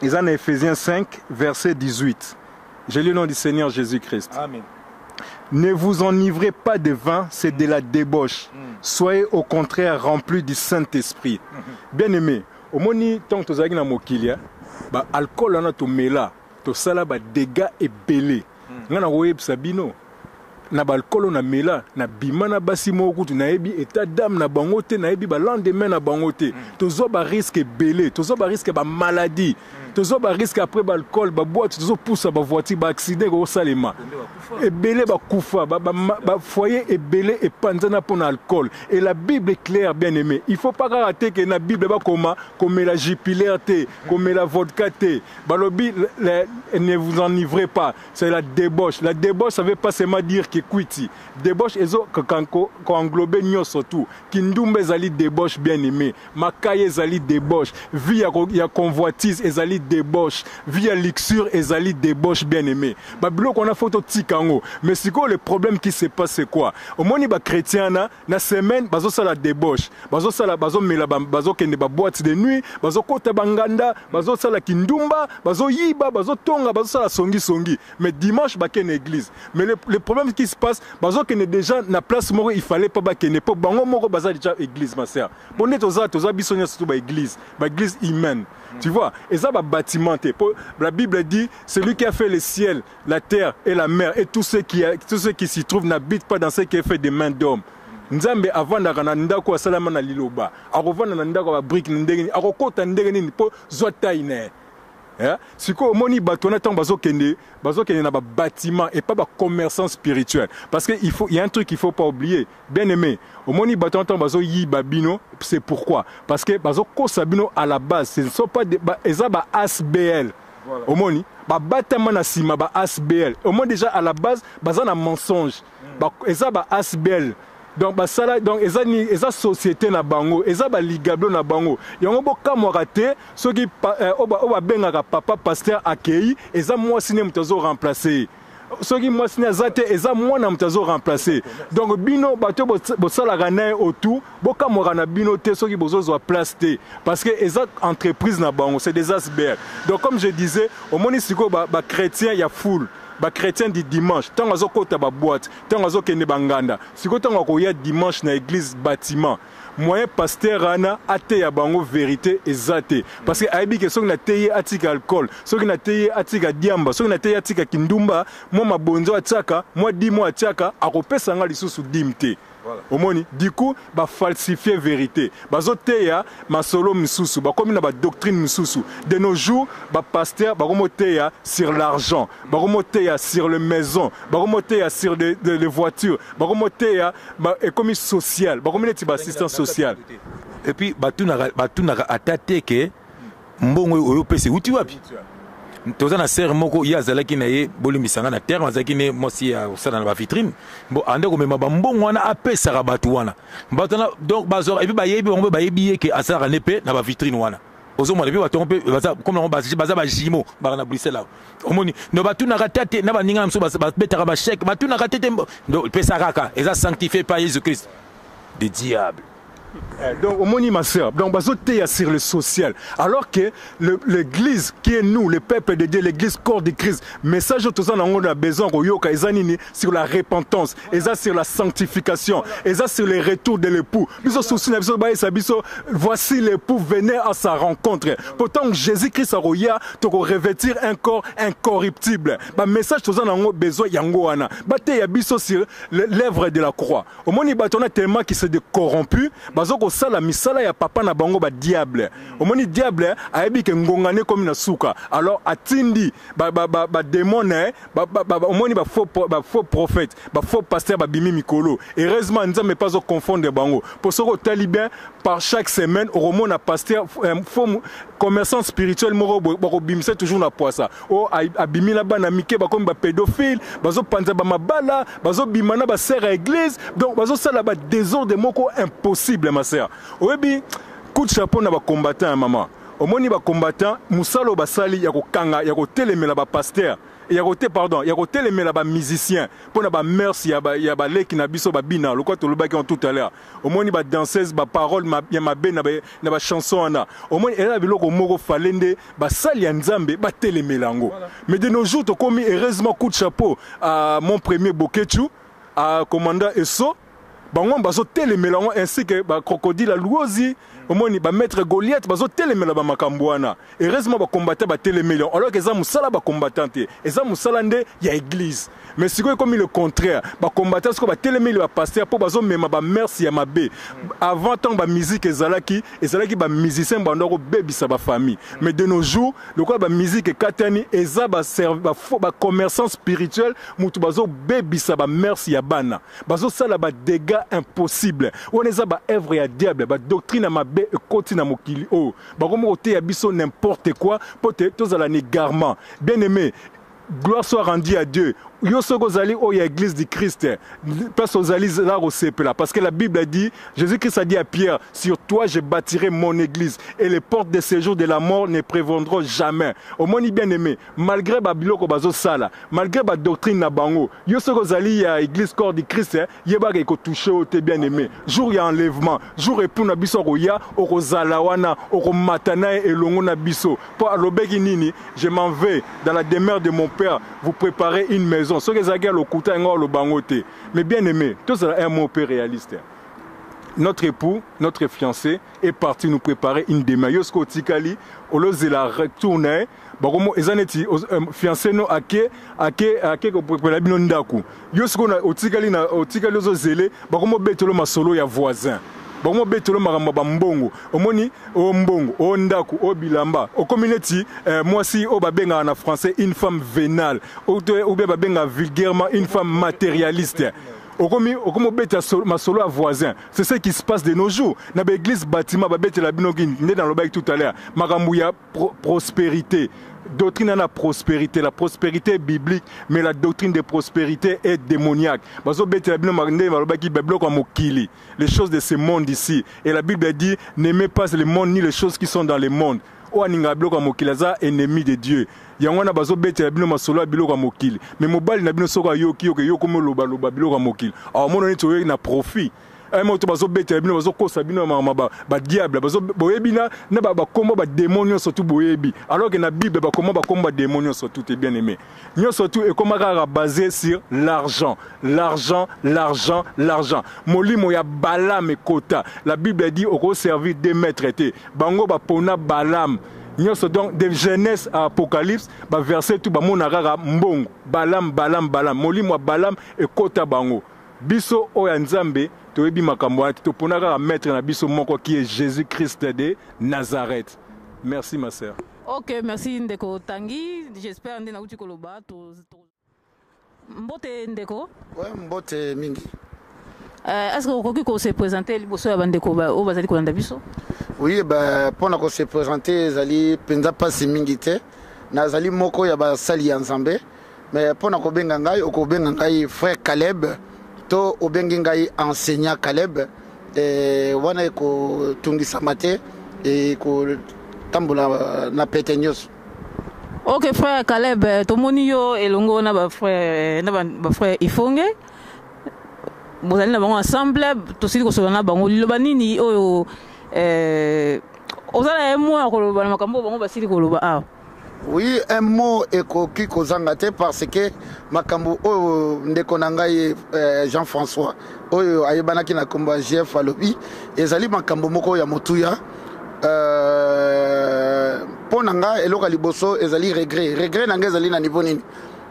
Speaker 2: Eza na Ephésiens 5, verset 18. Je lis le nom du Seigneur Jésus-Christ.
Speaker 1: Amen.
Speaker 2: Ne vous enivrez pas de vin, c'est de la débauche. Soyez au contraire remplis du Saint-Esprit. Bien-aimé, omoni tant tozalaki na mokili, hein, ba alcool wana tomela, tosala ba dégâts ebele. Nga na koyebisa bino. Na baalcool oyo namela, nabima na basi moko kutu nayebi état d'âme na bango te, nayebi balendemain na bango te. Tozwa barisque ebele, tozwa barisque ya bamaladie, tozwa barisque après baalcool, baboîte, tozopusa bavoiture, baaccident ekosalema ebele, bakufa, bafoyer ebele epanzana mpo na alcool. Et la Bible est claire, bien aimé, il faut pas kaka te ke na Bible bakoma komela Jupiler te, komela vodka te. Balobi ne vous enivrez pas, c'est la débauche. La débauche, ça veut pas seulement dire que kwiti débauche, ezo koenglobe nyonso tout. Kindumba ezali débauche, bien aimé, makaya ezali débauche, vie ya convoitise ezali débauche, vie ya luxure ezali débauche, bien aimé. Babiloko wana faut totika yango. Mais sikoyo, le problème qui se passe, c'est quoi? Omoni, bachrétien na semaine bazosala débauche, bazosala, bazomela, bazokende baboîte de nuit, bazokota banganda, bazosala kindumba, bazoyiba, bazotonga, bazosala songisongi, mais dimanche bakende église. Mais le problème qui se passe, bazokende déjà na place moko il fallait pas bakende, mpo bango moko baza déjà église. Ma sœur, mpo nde toza biso nyonso to baéglise, baéglise humaine, tu vois, eza babâtiment te. Po la Bible dit: celui qui a fait le ciel, la terre et la mer et tout ce qui s'y trouve n'habite pas dans ce qui est fait des mains d'hommes. Nzambe avandaka na ndako asalama na liloba, akovanda na ndako ya babrique na ndenge nini? Akokɔta ndenge nini mpo zwa taille na ye? Sikoyo omoni bato wana, ntango bazokende na babâtiment et pas bacommerçant spirituel, parce que il y a un truc qu'il faut pas oublier, bien aimé. Omoni, bato wana, ntango bazoyiba bino, c'est pourquoi? Parce que bazokosa bino. À la base, ce ne sont pas des, ba, eza ba ASBL. Voilà. Omoni, babatama na nsima ba ASBL. Omoni, déjà à la base baza na mensonge. Eza ba ASBL, donc basala, donc eza ni eza société na bango, eza baligablo na bango. Yango bokamwaka te soki oyo babengaka papa pasteur akei, eza mwasi ne moto azoremplace ye. Soki mwasi ne aza te, eza mwana moto azoremplace. Donc bino bato bosalaka na ye autour, bokamwaka na bino te soki bozozwa place te, parce que eza entreprise na bango, c'est des ASBL. Donc comme je disais, omoni sikoyo bachrétien ya foule, bachrétien du dimanche, ntango azokɔta baboîte, ntango azokende banganda, sikoyo ntango akoya dimanche na église bâtiment, moyen pasteur wana ateya bango vérité eza te, parce que ayebi ke soki nateyi ye atika alcool, soki nateyi ye atika diamba, soki nateyi ye atika kindumba, mwa mabonzo atiaka, mwa dîme atiaka, akopesa nga lisusu dîme te. Omoni, du coup bafalsifie vérité, bazoteya masolo misusu, bakomi na badoctrine misusu. De nos jours, bapasteur bakomoteya sur l'argent, bakomoteya sur le maison, bakomoteya sur les voitures, bakomoteya ekomi social, bakomi neti baassistance sociale.
Speaker 1: Et puis batunaka ata te ke mbongo oyo opesa euti wapi. Toza na sœur moko, ye azalaki na ye, bolimbisanga na terme, azalaki ne mwasi ya kosala na bavitrine. Bon, ande komema bambongo wana, apesaka bato wana, bato wana donc bazwaka, et puis bayebi bango mpe, bayebi ye ke asalaka ne mpe na bavitrine wana. Ozomona, mpe bato yango mpe baza comme yango, baza bajumeaux baka na Bruxelles awa. Omoni, no batunaka te te na baninga na mosusu babetaka bachèque, batunaka te te, pesa kaka, eza sanctifié par Jésus Christ de diable.
Speaker 2: Donc, omoni, ma sœur, donc bazoteya sur le social, alors que l'église qui est nous, le peuple de Dieu, l'église corps de Christ, message oyo toza nango na besoin koyoka eza nini? Sur la repentance, eza sur la sanctification, eza sur le retour de l'époux. Biso souci na biso, bayesa biso: voici l'époux, venez à sa rencontre. Pourtant Jésus Christ akoya, tokorevêtir un corps incorruptible. Bamessage toza nango besoin yango wana, bateya biso sur l'œuvre de la croix. Omoni, bato wana tellement qui se de corrompu, bazo kosala misala ya papa na bango badiable. Omoni, diable ayebi ke ngonga ne komi na suka, alors atindi badémon na ye. Omoni, bafaux prophète, bafaux pasteur babimi mikolo. Heureusement Nzambe mpe azoconfondre bango, mpo soki otali bien, par chaque semaine okomona pasteur faux commerçant spirituel moko bakobimisa toujours na poisa oyo abimi na bana mike, bakomi bapédophile, bazopanza bamabala, bazobima na basœur ya église, donc bazosala badésordre moko impossible. Ma sœur, oyebi, coup de chapeau na bacombattant ya mama. Omoni, bacombattant, mosala oyo basali ya kokanga, ya kotelemela bapasteur, ya kote, pardon, ya kotelemela bamusicien mpo na bamœurs ya baleki na biso babina, lokola tolobaki en tout à l'heure. Omoni, badanseuse, baparole ya mabe na bachanson wana, omoni, eza na biloko moko fale nde basali ya Nzambe batelemela yango. Mais de nos jours tokomi, heureusement, coup de chapeau à mon premier Bokechu, à commandant Eso, bango bazotelemela yango, ainsi que bacrocodile aluozi. Omoni, bamaître Goliath bazotelemela bamakambo wana. Heureusement bacombattant batelemeli yango, alors que eza mosala bacombattant te, eza mosala nde ya église. Mais sikoyo ekomi le contraire, bacombattant sikoyo batelemeli bapasteur mpo bazomema bamerce ya mabe. Avant, ntango bamusique ezalaki, ezalaki bamusicien banda kobebisa bafamille, mais de nos jours, lokola bamusique ekatani, eza bacommerçant spirituel motu bazobebisa bamerce ya bana, bazosala badégâts impossible. Wana eza baœuvre ya diable. Badoctrine ya mabe ekoti na mokili oyo, bakomi koteya biso n'importe quoi mpo te tozala na égarement. Bien aimé, gloire soit rendue à Dieu. Yo soki ozali oyo ya Église du Christ, place ozali za kosepela, parce que la Bible a dit, Jésus-Christ a dit à Pierre: «Sur toi je bâtirai mon église et les portes de séjour de la mort ne prévaudront jamais.» Omoni, bien aimé, malgré babiloko bazosala, malgré badoctrine na bango, yo soki ozali ya Église Corps du Christ, yebaka ekotouche yo te. Bien aimé, jour ya enlèvement, jour époux na biso akoya, okozala wana, okomata na ye elongo na biso. Mpo alobeki nini? «Je m'en vais dans la demeure de mon père vous préparer une maison.» Soki ezalaki ya lokuta, yango aloba yango te. Mais bien aimé, tozala un mot mpe réaliste. Notre époux, notre fiancé est parti nous préparer une demeure. Yo soki otikali, olozela retour na ye. Bakomo eza neti fiancé no ake koprépare bino ndako. Yo sikoyo otikali na otikali, ozozele, bakomobetelo masolo ya voisin, bakomobetelo makambo ya bambongo. Omoni, o mbongo, o ndako, o bilamba, okomi neti mwasi oyo babengaka na français une femme vénale, ou bien babengaka vulgairement une femme matérialiste. Okomi obeta masolo ya voisin. C'est ce qui se passe de nos jours na baéglise bâtiment. Babetela bino nde nalobaki tout à l'heure, makambo ya prospérité, doctrine na prospérité. La prospérité est biblique, mais la doctrine de prospérité est démoniaque. Bazobetela bino nde balobaki, babiloko ya mokili, les choses de ce monde ici. Et la Bible dit: «N'aimez pas le monde ni les choses qui sont dans le monde.» Oyo alingaka biloko ya mokili aza ennemi de Dieu. Yango wana bazobetela bino masolo ya biloko ya mokili. Mais mobali na bino soki ayoki yoke yo komi olobaloba biloko ya mokili, awamona neti oyoki na profit moto. Bazobetela bino, bazokosa bino makambo badiable. Boyebi na bakombo badémon nyonso tu boyebi, alors que na Bible bakoma bakombo badémon nyonso tu te. Bien aimé, nyonso tu ekoma kaka basé sur l'argent, l'argent, l'argent, l'argent. Molimo ya Balam ekota. La Bible dit: «Okoservir deux maîtres te.» Bango bapona Balam nyonso. Donc de Genèse à Apocalypse, baverset tu bamona kaka mbongo, Balam, Balam, Balam. Molimo ya Balam ekota bango. Biso oyo ya Nzambe, toyebi makambo wana te. Topona kaka maître na biso moko, qui est Jésus Christ de Nazareth. Merci, ma sœur.
Speaker 4: Ok, merci ndeko Tangi. J'espère nde nauti koloba mbote ndeko.
Speaker 3: Ouais, mbote mingi.
Speaker 4: Est ce que okoki kose présenter liboso ya bandeko oyo bazali kolanda biso?
Speaker 3: Oui, ben, mpona kose présenter ezali mpenza mpasi mingi te. Nazali moko ya basali ya Nzambe, mais mpona kobenga ngai, okobenga ngai frère Caleb to obengi ngai enseignant Caleb. Wana ekotungisama te, ekotambola na pete nyonso.
Speaker 4: Ok, frère Caleb, tomoni yo elongo na bafrère, na bafrère Ifonge. Bozali na bango ensemble. Tosili kosolola na bango. Liloba nini oyo oza na ye mwa ya koloba na makambo oyo bango basili koloba awa?
Speaker 3: Oui, un mot ekoki kozanga te, parce que makambo oyo ndeko na ngai Jean-François, oyo ayebanaki na nkombo ya GF, alobi ezali makambo moko ya motuya. Mpo na ngai, eloko ya liboso ezali regret. Regret na ngai ezali na niveau nini?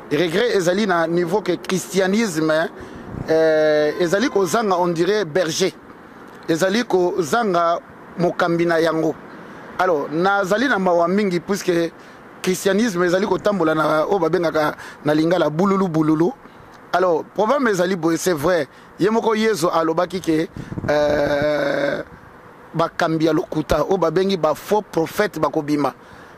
Speaker 3: Regret ezali na niveau ke christianisme ezali kozanga, on dirait, berger, ezali kozanga mokambi na yango. Alors nazali na mawa mingi, puisque christianisme ezali kotambola na oyo babengaka na lingala bululu bululu. Alors problème ezali boye: c'est vrai, ye moko Yesu alobaki ke bakambi ya lokuta oyo babengi bafaux prophète bakobima.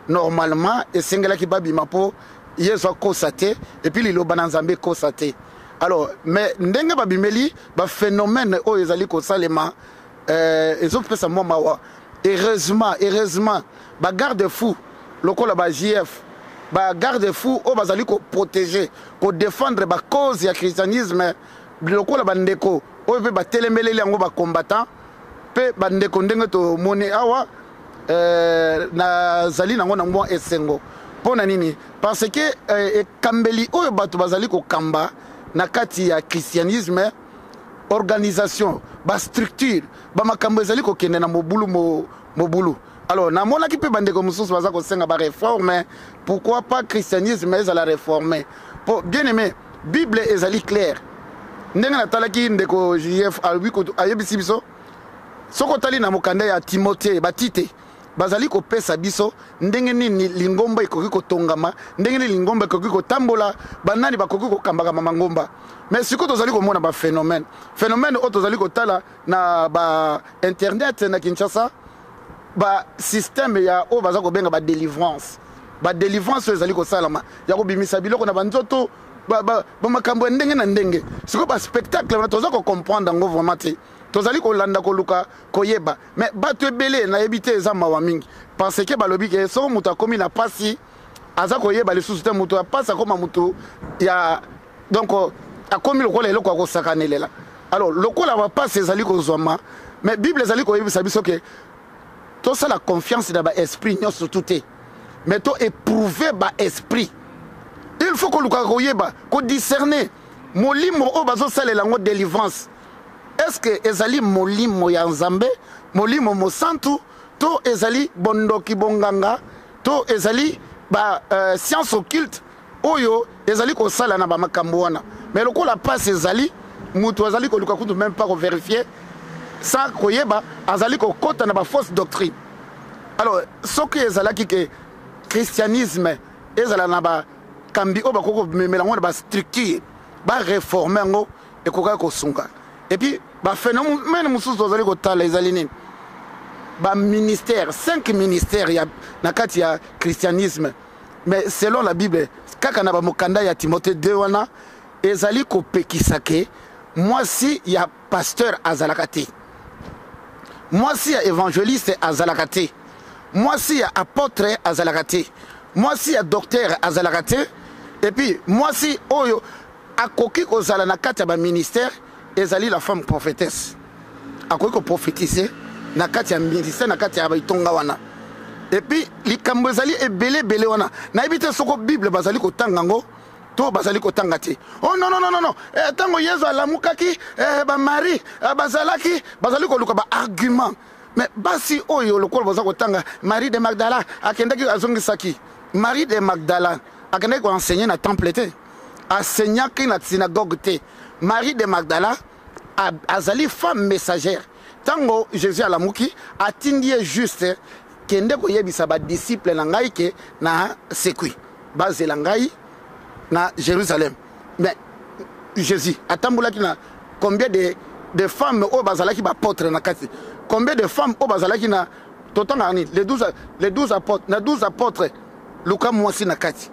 Speaker 3: Normalement esengelaki babima mpo Yesu akosa te, et puis liloba na Nzambe ekosa te. Alors, mais ndenge babimeli, baphénomène oyo ezali kosalema ezopesa mwa mawa. Heureusement, heureusement, bagarde fou lokola ba JF, bagarde fou oyo bazali koprotéger, kodéfendre bacause ya christianisme, lokola bandeko oyo mpe batelemeleli yango, bacombattant mpe bandeko ndenge tomoni awa, nazali nango na mwa esengo. Mpo na nini? Parce que ekambeli oyo bato bazali kokamba na kati ya christianisme, organisation, bastructure, bamakambo ezali kokende na mobulu, mobulu. Alors namonaki mpe bandeko mosusu baza kosenga baréforme. Pourquoi pas christianisme ezala réforme? Po bien aimé Bible ezali claire. Ndenge natalaki ndeko JF alobi ayebisi biso soki otali na mokanda ya Timothée batite bazali kopesa biso ndenge nini lingomba ekoki kotongama, ndenge nini lingomba ekoki kotambola, banani bakoki kokambaka mangomba. Mais sikoyo tozali komona ba phénomène, phénomène oyo tozali kotala na ba internet na Kinshasa, ba système ya oyo baza kobenga ba délivrance, ba délivrance oyo ezali kosalama ya kobimisa biloko na banzoto, bamakambo ya ndenge na ndenge. Sikoyo ba spectacle wana toza kocomprendre yango vraiment te, tozali kolanda koluka koyeba. Mais bato ebele nayebi te, eza mawa mingi parce que balobi ke soko moto akomi na pasi aza koyeba lisusu te, moto ya pasi akoma moto ya donc akomi lokola eloko ya kosakanelela. Alors lokola bapasi ezali kozwama, mais Bible ezali koyebisa biso ke tosala confiance na baesprit nyonso tu te, mais to éprouver baesprit. Il faut kolukaka koyeba kodiscerne molimo oyo bazosalela yango délivrance, est-ce que ezali molimo ya Nzambe, molimo mosantu, to ezali bondoki bonganga, to ezali ba science occulte oyo ezali kosala na bamakambo wana. Mais lokola pasi ezali, moto azali koluka kutu même pas kovérifier, sans koyeba azali kokota na bafausse doctrine. Alors soki ezalaki ke christianisme ezala na bakambi oyo bakoki komemela yango na bastructure, bareforme yango, ekokaki kosunga. Et puis baphénomène mosusu tozali kotala ezali nini? Baministère, 5 ministères ya na kati ya christianisme. Mais selon la Bible, kaka na bamokanda ya Timothée 2 wana ezali kopekisa ke mwasi ya pasteur azalaka te, mwasi ya évangéliste azalaka te, mwasi ya apôtre azalaka te, mwasi ya docteur azalaka te. Et puis mwasi oyo akoki kozala na kati ya baministère ezali la femme prophétesse, akoki koprophétise na kati ya ministère, na kati ya bitonga wana. Et puis likambo ezali ebele ebele wana, nayebi te soko Bible bazali kotanga yango to bazali kotanga te. Oh non, non, non, non, ntango Yesu alamukaki, bamarie bazalaki, bazali koluka baargument. Mais basi oyo lokola baza kotanga Marie de Magdala akendaki azongisaki, Marie de Magdala akendaki koenseigner na temple te, aseignaki na synagogue te. Marie de Magdala azali femme messagère. Ntango Jésus alamuki, atindi ye juste kende koyebisa badisciple na ngai ke na sekwi, bazela ngai na Jérusalem. Mais Jésus atambolaki na combien de femmes oyo bazalaki baapôtre na kati? Combien de femmes oyo bazalaki na totangaka nini, les 12 apôtres? Na 12 apôtres, luka mwasi na kati.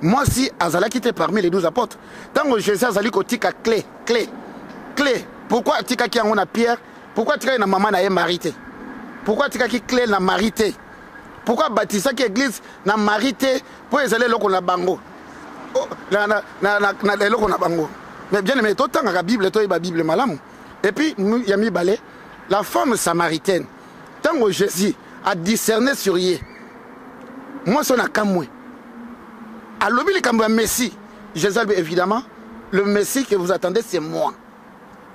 Speaker 3: Mwasi azalaki te parmi les 12 apôtres. Ntango Jésus azali kotika clé, clé, clé, pourquoi atikaki yango na Pierre? Pourquoi atikaki na mama na ye Marie te? Pourquoi atikaki clé na Marie te? Pourquoi abatisaki église na Marie te? Mpo ezali eloko na bango, oh, na eloko na bango. Mais bien aimé, totangaka Bible, toyeba Bible malamu. Et puis ya mibale, la femme samaritaine, ntango Jésus a discerné sur ye, mwasi oyo na kamwe alobi likambo ya Messie, Jésus alobi: évidemment, le Messie que vous attendez, c'est moi.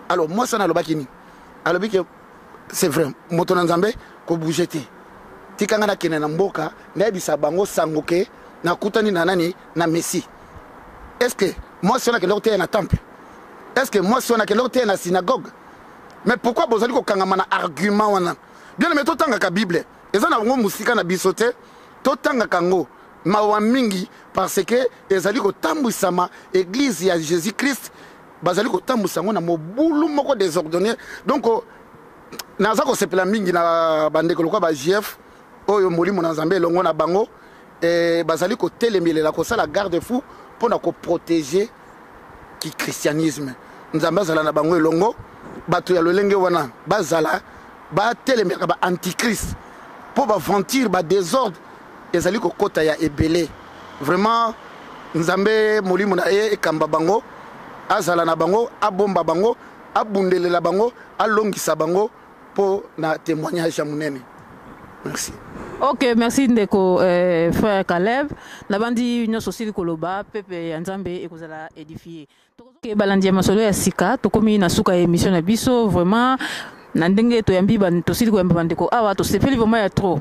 Speaker 3: Alors mwasi wana alobaki nini? Alobi ke c'est vrai, moto na Nzambe, kobouge te, tika ngai nakende na mboka, nayebisa bango sango ke nakutani na nani, na Messie. Est ce que mwasi wana akende koteya na temple? Est ce que mwasi wana akende koteya na synagogue? Mais pourquoi bozali kokangama na argument wana? Bien aimé, totangaka Bible, eza na yango mosika na biso te, totangaka yango. Mawa mingi parce que ezali kotambwisama, église ya Jésus Christ bazali kotambwisa yango na mobulu moko désordonné. Donc naza kosepela mingi na bandeko lokola ba JF oyo molimo na Nzambe elongo na bango, bazali kotelemelela kosala garde fou mpo na koprotéger ki christianisme. Nzambe azala na bango elongo. Bato ya lolenge wana bazala batelemelaka ba antichrist mpo baventure, badésordre ezali kokɔta ya ebele. Vraiment, Nzambe molimo na ye ekamba bango, azala na bango, abomba bango, abundelela bango, alongisa bango mpo na témoignage ya monene. Merci.
Speaker 4: Ok, merci ndeko frère Caleb. Nabandi nyonso osili koloba, pepe ya Nzambe ekozala édifie. Ke balandi ya Masolo ya Sika, tokomi na suka ya émission na biso. Vraiment, na ndenge toyambi, tosili koyamba bandeko awa, tosepeli vraiment ya trop.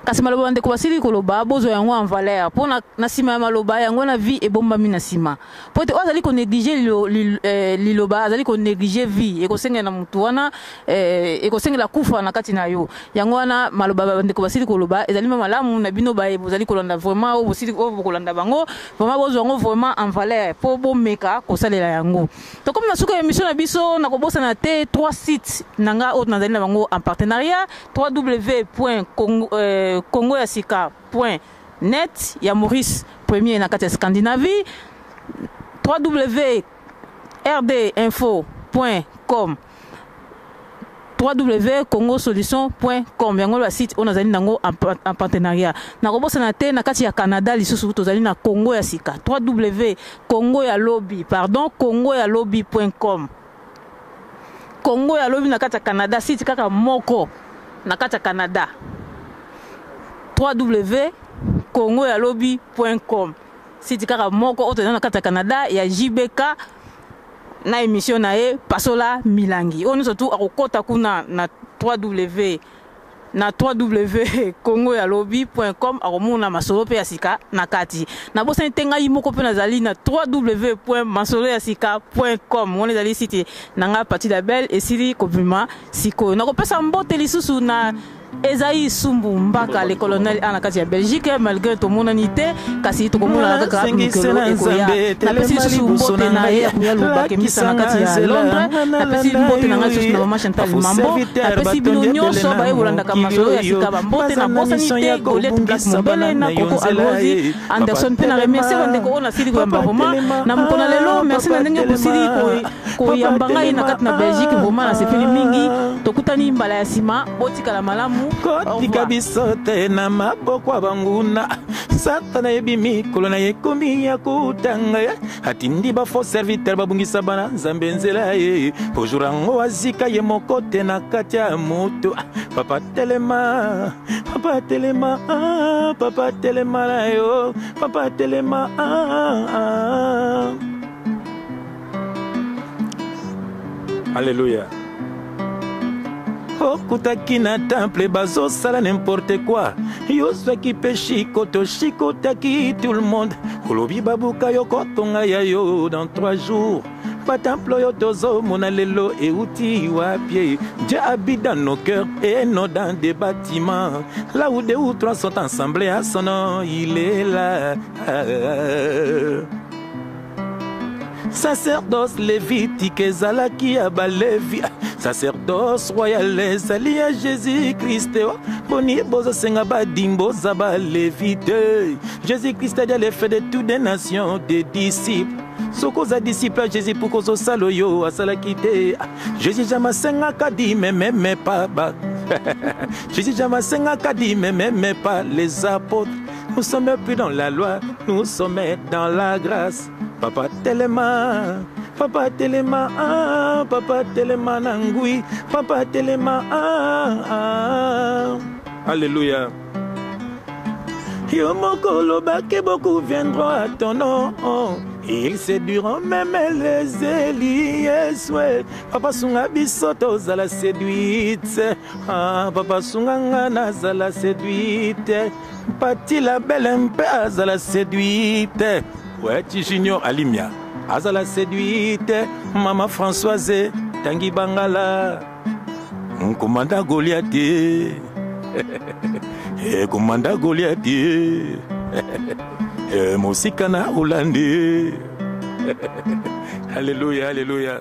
Speaker 4: Kasi maloba bandeko basili koloba, bozwa yango en valeur mpo na nsima ya maloba yango na vie ebombami na nsima. Mpo ete oyo azali ko négliger liloba azali ko négliger vie, ekosengela na motu wana ekosengela kufa na kati na yo. Yango wana maloba bandeko basili koloba ezali ma malamu na bino baye bozali kolanda vraiment, oyo bosili oyo bokolanda bango vraiment, bozwa yango vraiment en valeur mpo bomeka kosalela yango. Tokomi na suka ya émission na biso, nakobosana te 3 sites na nga oyo nazali na bango en partenariat: www.congoyasika.net ya Maurice Premier na kati ya Scandinavie, www.rdinfo.com, www.congosolution.com. Yango ba site oyo nazali nango en partenariat. Nakobosana te na kati ya Canada lisusu tozali na Congo ya Sika, www Congo ya Lobi, pardon, Congo ya Lobi.com. Congo ya Lobi na kati ya Canada, site kaka moko na kati ya Canada, www.congoyalobi.com, site kaka moko oyo tozali na kati ya Canada ya JBK na émission na ye Pasola Milangi. Oyo nyonso tu akokɔta kuna na 3w na www.congoyalobi.com akomona masolo mpe ya sika na kati. Nabosani te, ngai moko mpe nazali na www.masoloyasika.com. Wana ezali site na ngai Pati Label esili kobima sikoyo. Nakopesa mbote lisusu na Ezai Sumbu Mbaka, le colonel a na kati ya Belgique. Malgré tomonani te, kasi tokomonana kaka mikolo ekoya. Napesi lisusu mbote na ye ya koya Lubakemisa na kati ya Londres. Napesi mbote na ngai lisusu na mama Chantal Mambo. Napesi bino nyonso baye bolandaka Masolo ya Sika bambote. Nabosani te Goliath Black Mombele na Koko Alozi Anderson, mpe na remercie bandeko oyo nasili koyamba vraiment na mokolo na lelo. Merci na ndenge bosili koyamba ngai na kati na Belgique. Vraiment nasepeli mingi. Tokutani mbala ya nsima, botikala malamu.
Speaker 1: Kotika biso te na maboko ya banguna. Satana yebi mikolo na ye ekomi ya kotanga ye, atindi bafaux serviteur babungisa bana Nzambe nzela ye, po jour yango azika ye moko te na kati ya moto. Papa telema, papa telema, papa telema na yo, papa telema. Alleluya. Okutaki na temple bazosala n'importe quoi, yozwaki mpe shikoto, shikotaki tout le monde, olobi babuka yo, kotonga ya yo dans 3 jours. Batemple oyo tozomona lelo euti wapi? Dieu habite dans nos cœurs et non dans des bâtiments. Là où deux ou trois sont ensemble à son nom, il est là. Sacerdoce lévitique ezalaki ya Balevi, sacerdoce royal ezali ya Jésus Christ. Boni bozosenga badîmes, boza Balevi te. Jésus Christ a le fait de toutes des nations des disciples. Soki oza disciple ya Jésus, mpo kozosala oyo asalaki te. Jésus jamais asengaka dîme, même pas ba Jésus jamais asengaka dîme, même pas les apôtres. Nous sommes plus dans la loi, nous sommes dans la grâce. Papa telema, papa telema, papa telema na ngwi, papa telema. Alléluia. Yo moko olobaki beaucoup viendront à ton nom, ils séduiront même les élus. Yesu, papa sunga biso tozala séduite. Ah, papa sunga nga nazala séduite, Pati la Belle mpe azala séduite, Weti Junior Alimia azala séduite, mama Françoise Tangi Bangala, komanda Goliate, komanda Goliate mosika na Hollande. Alléluia, alléluia.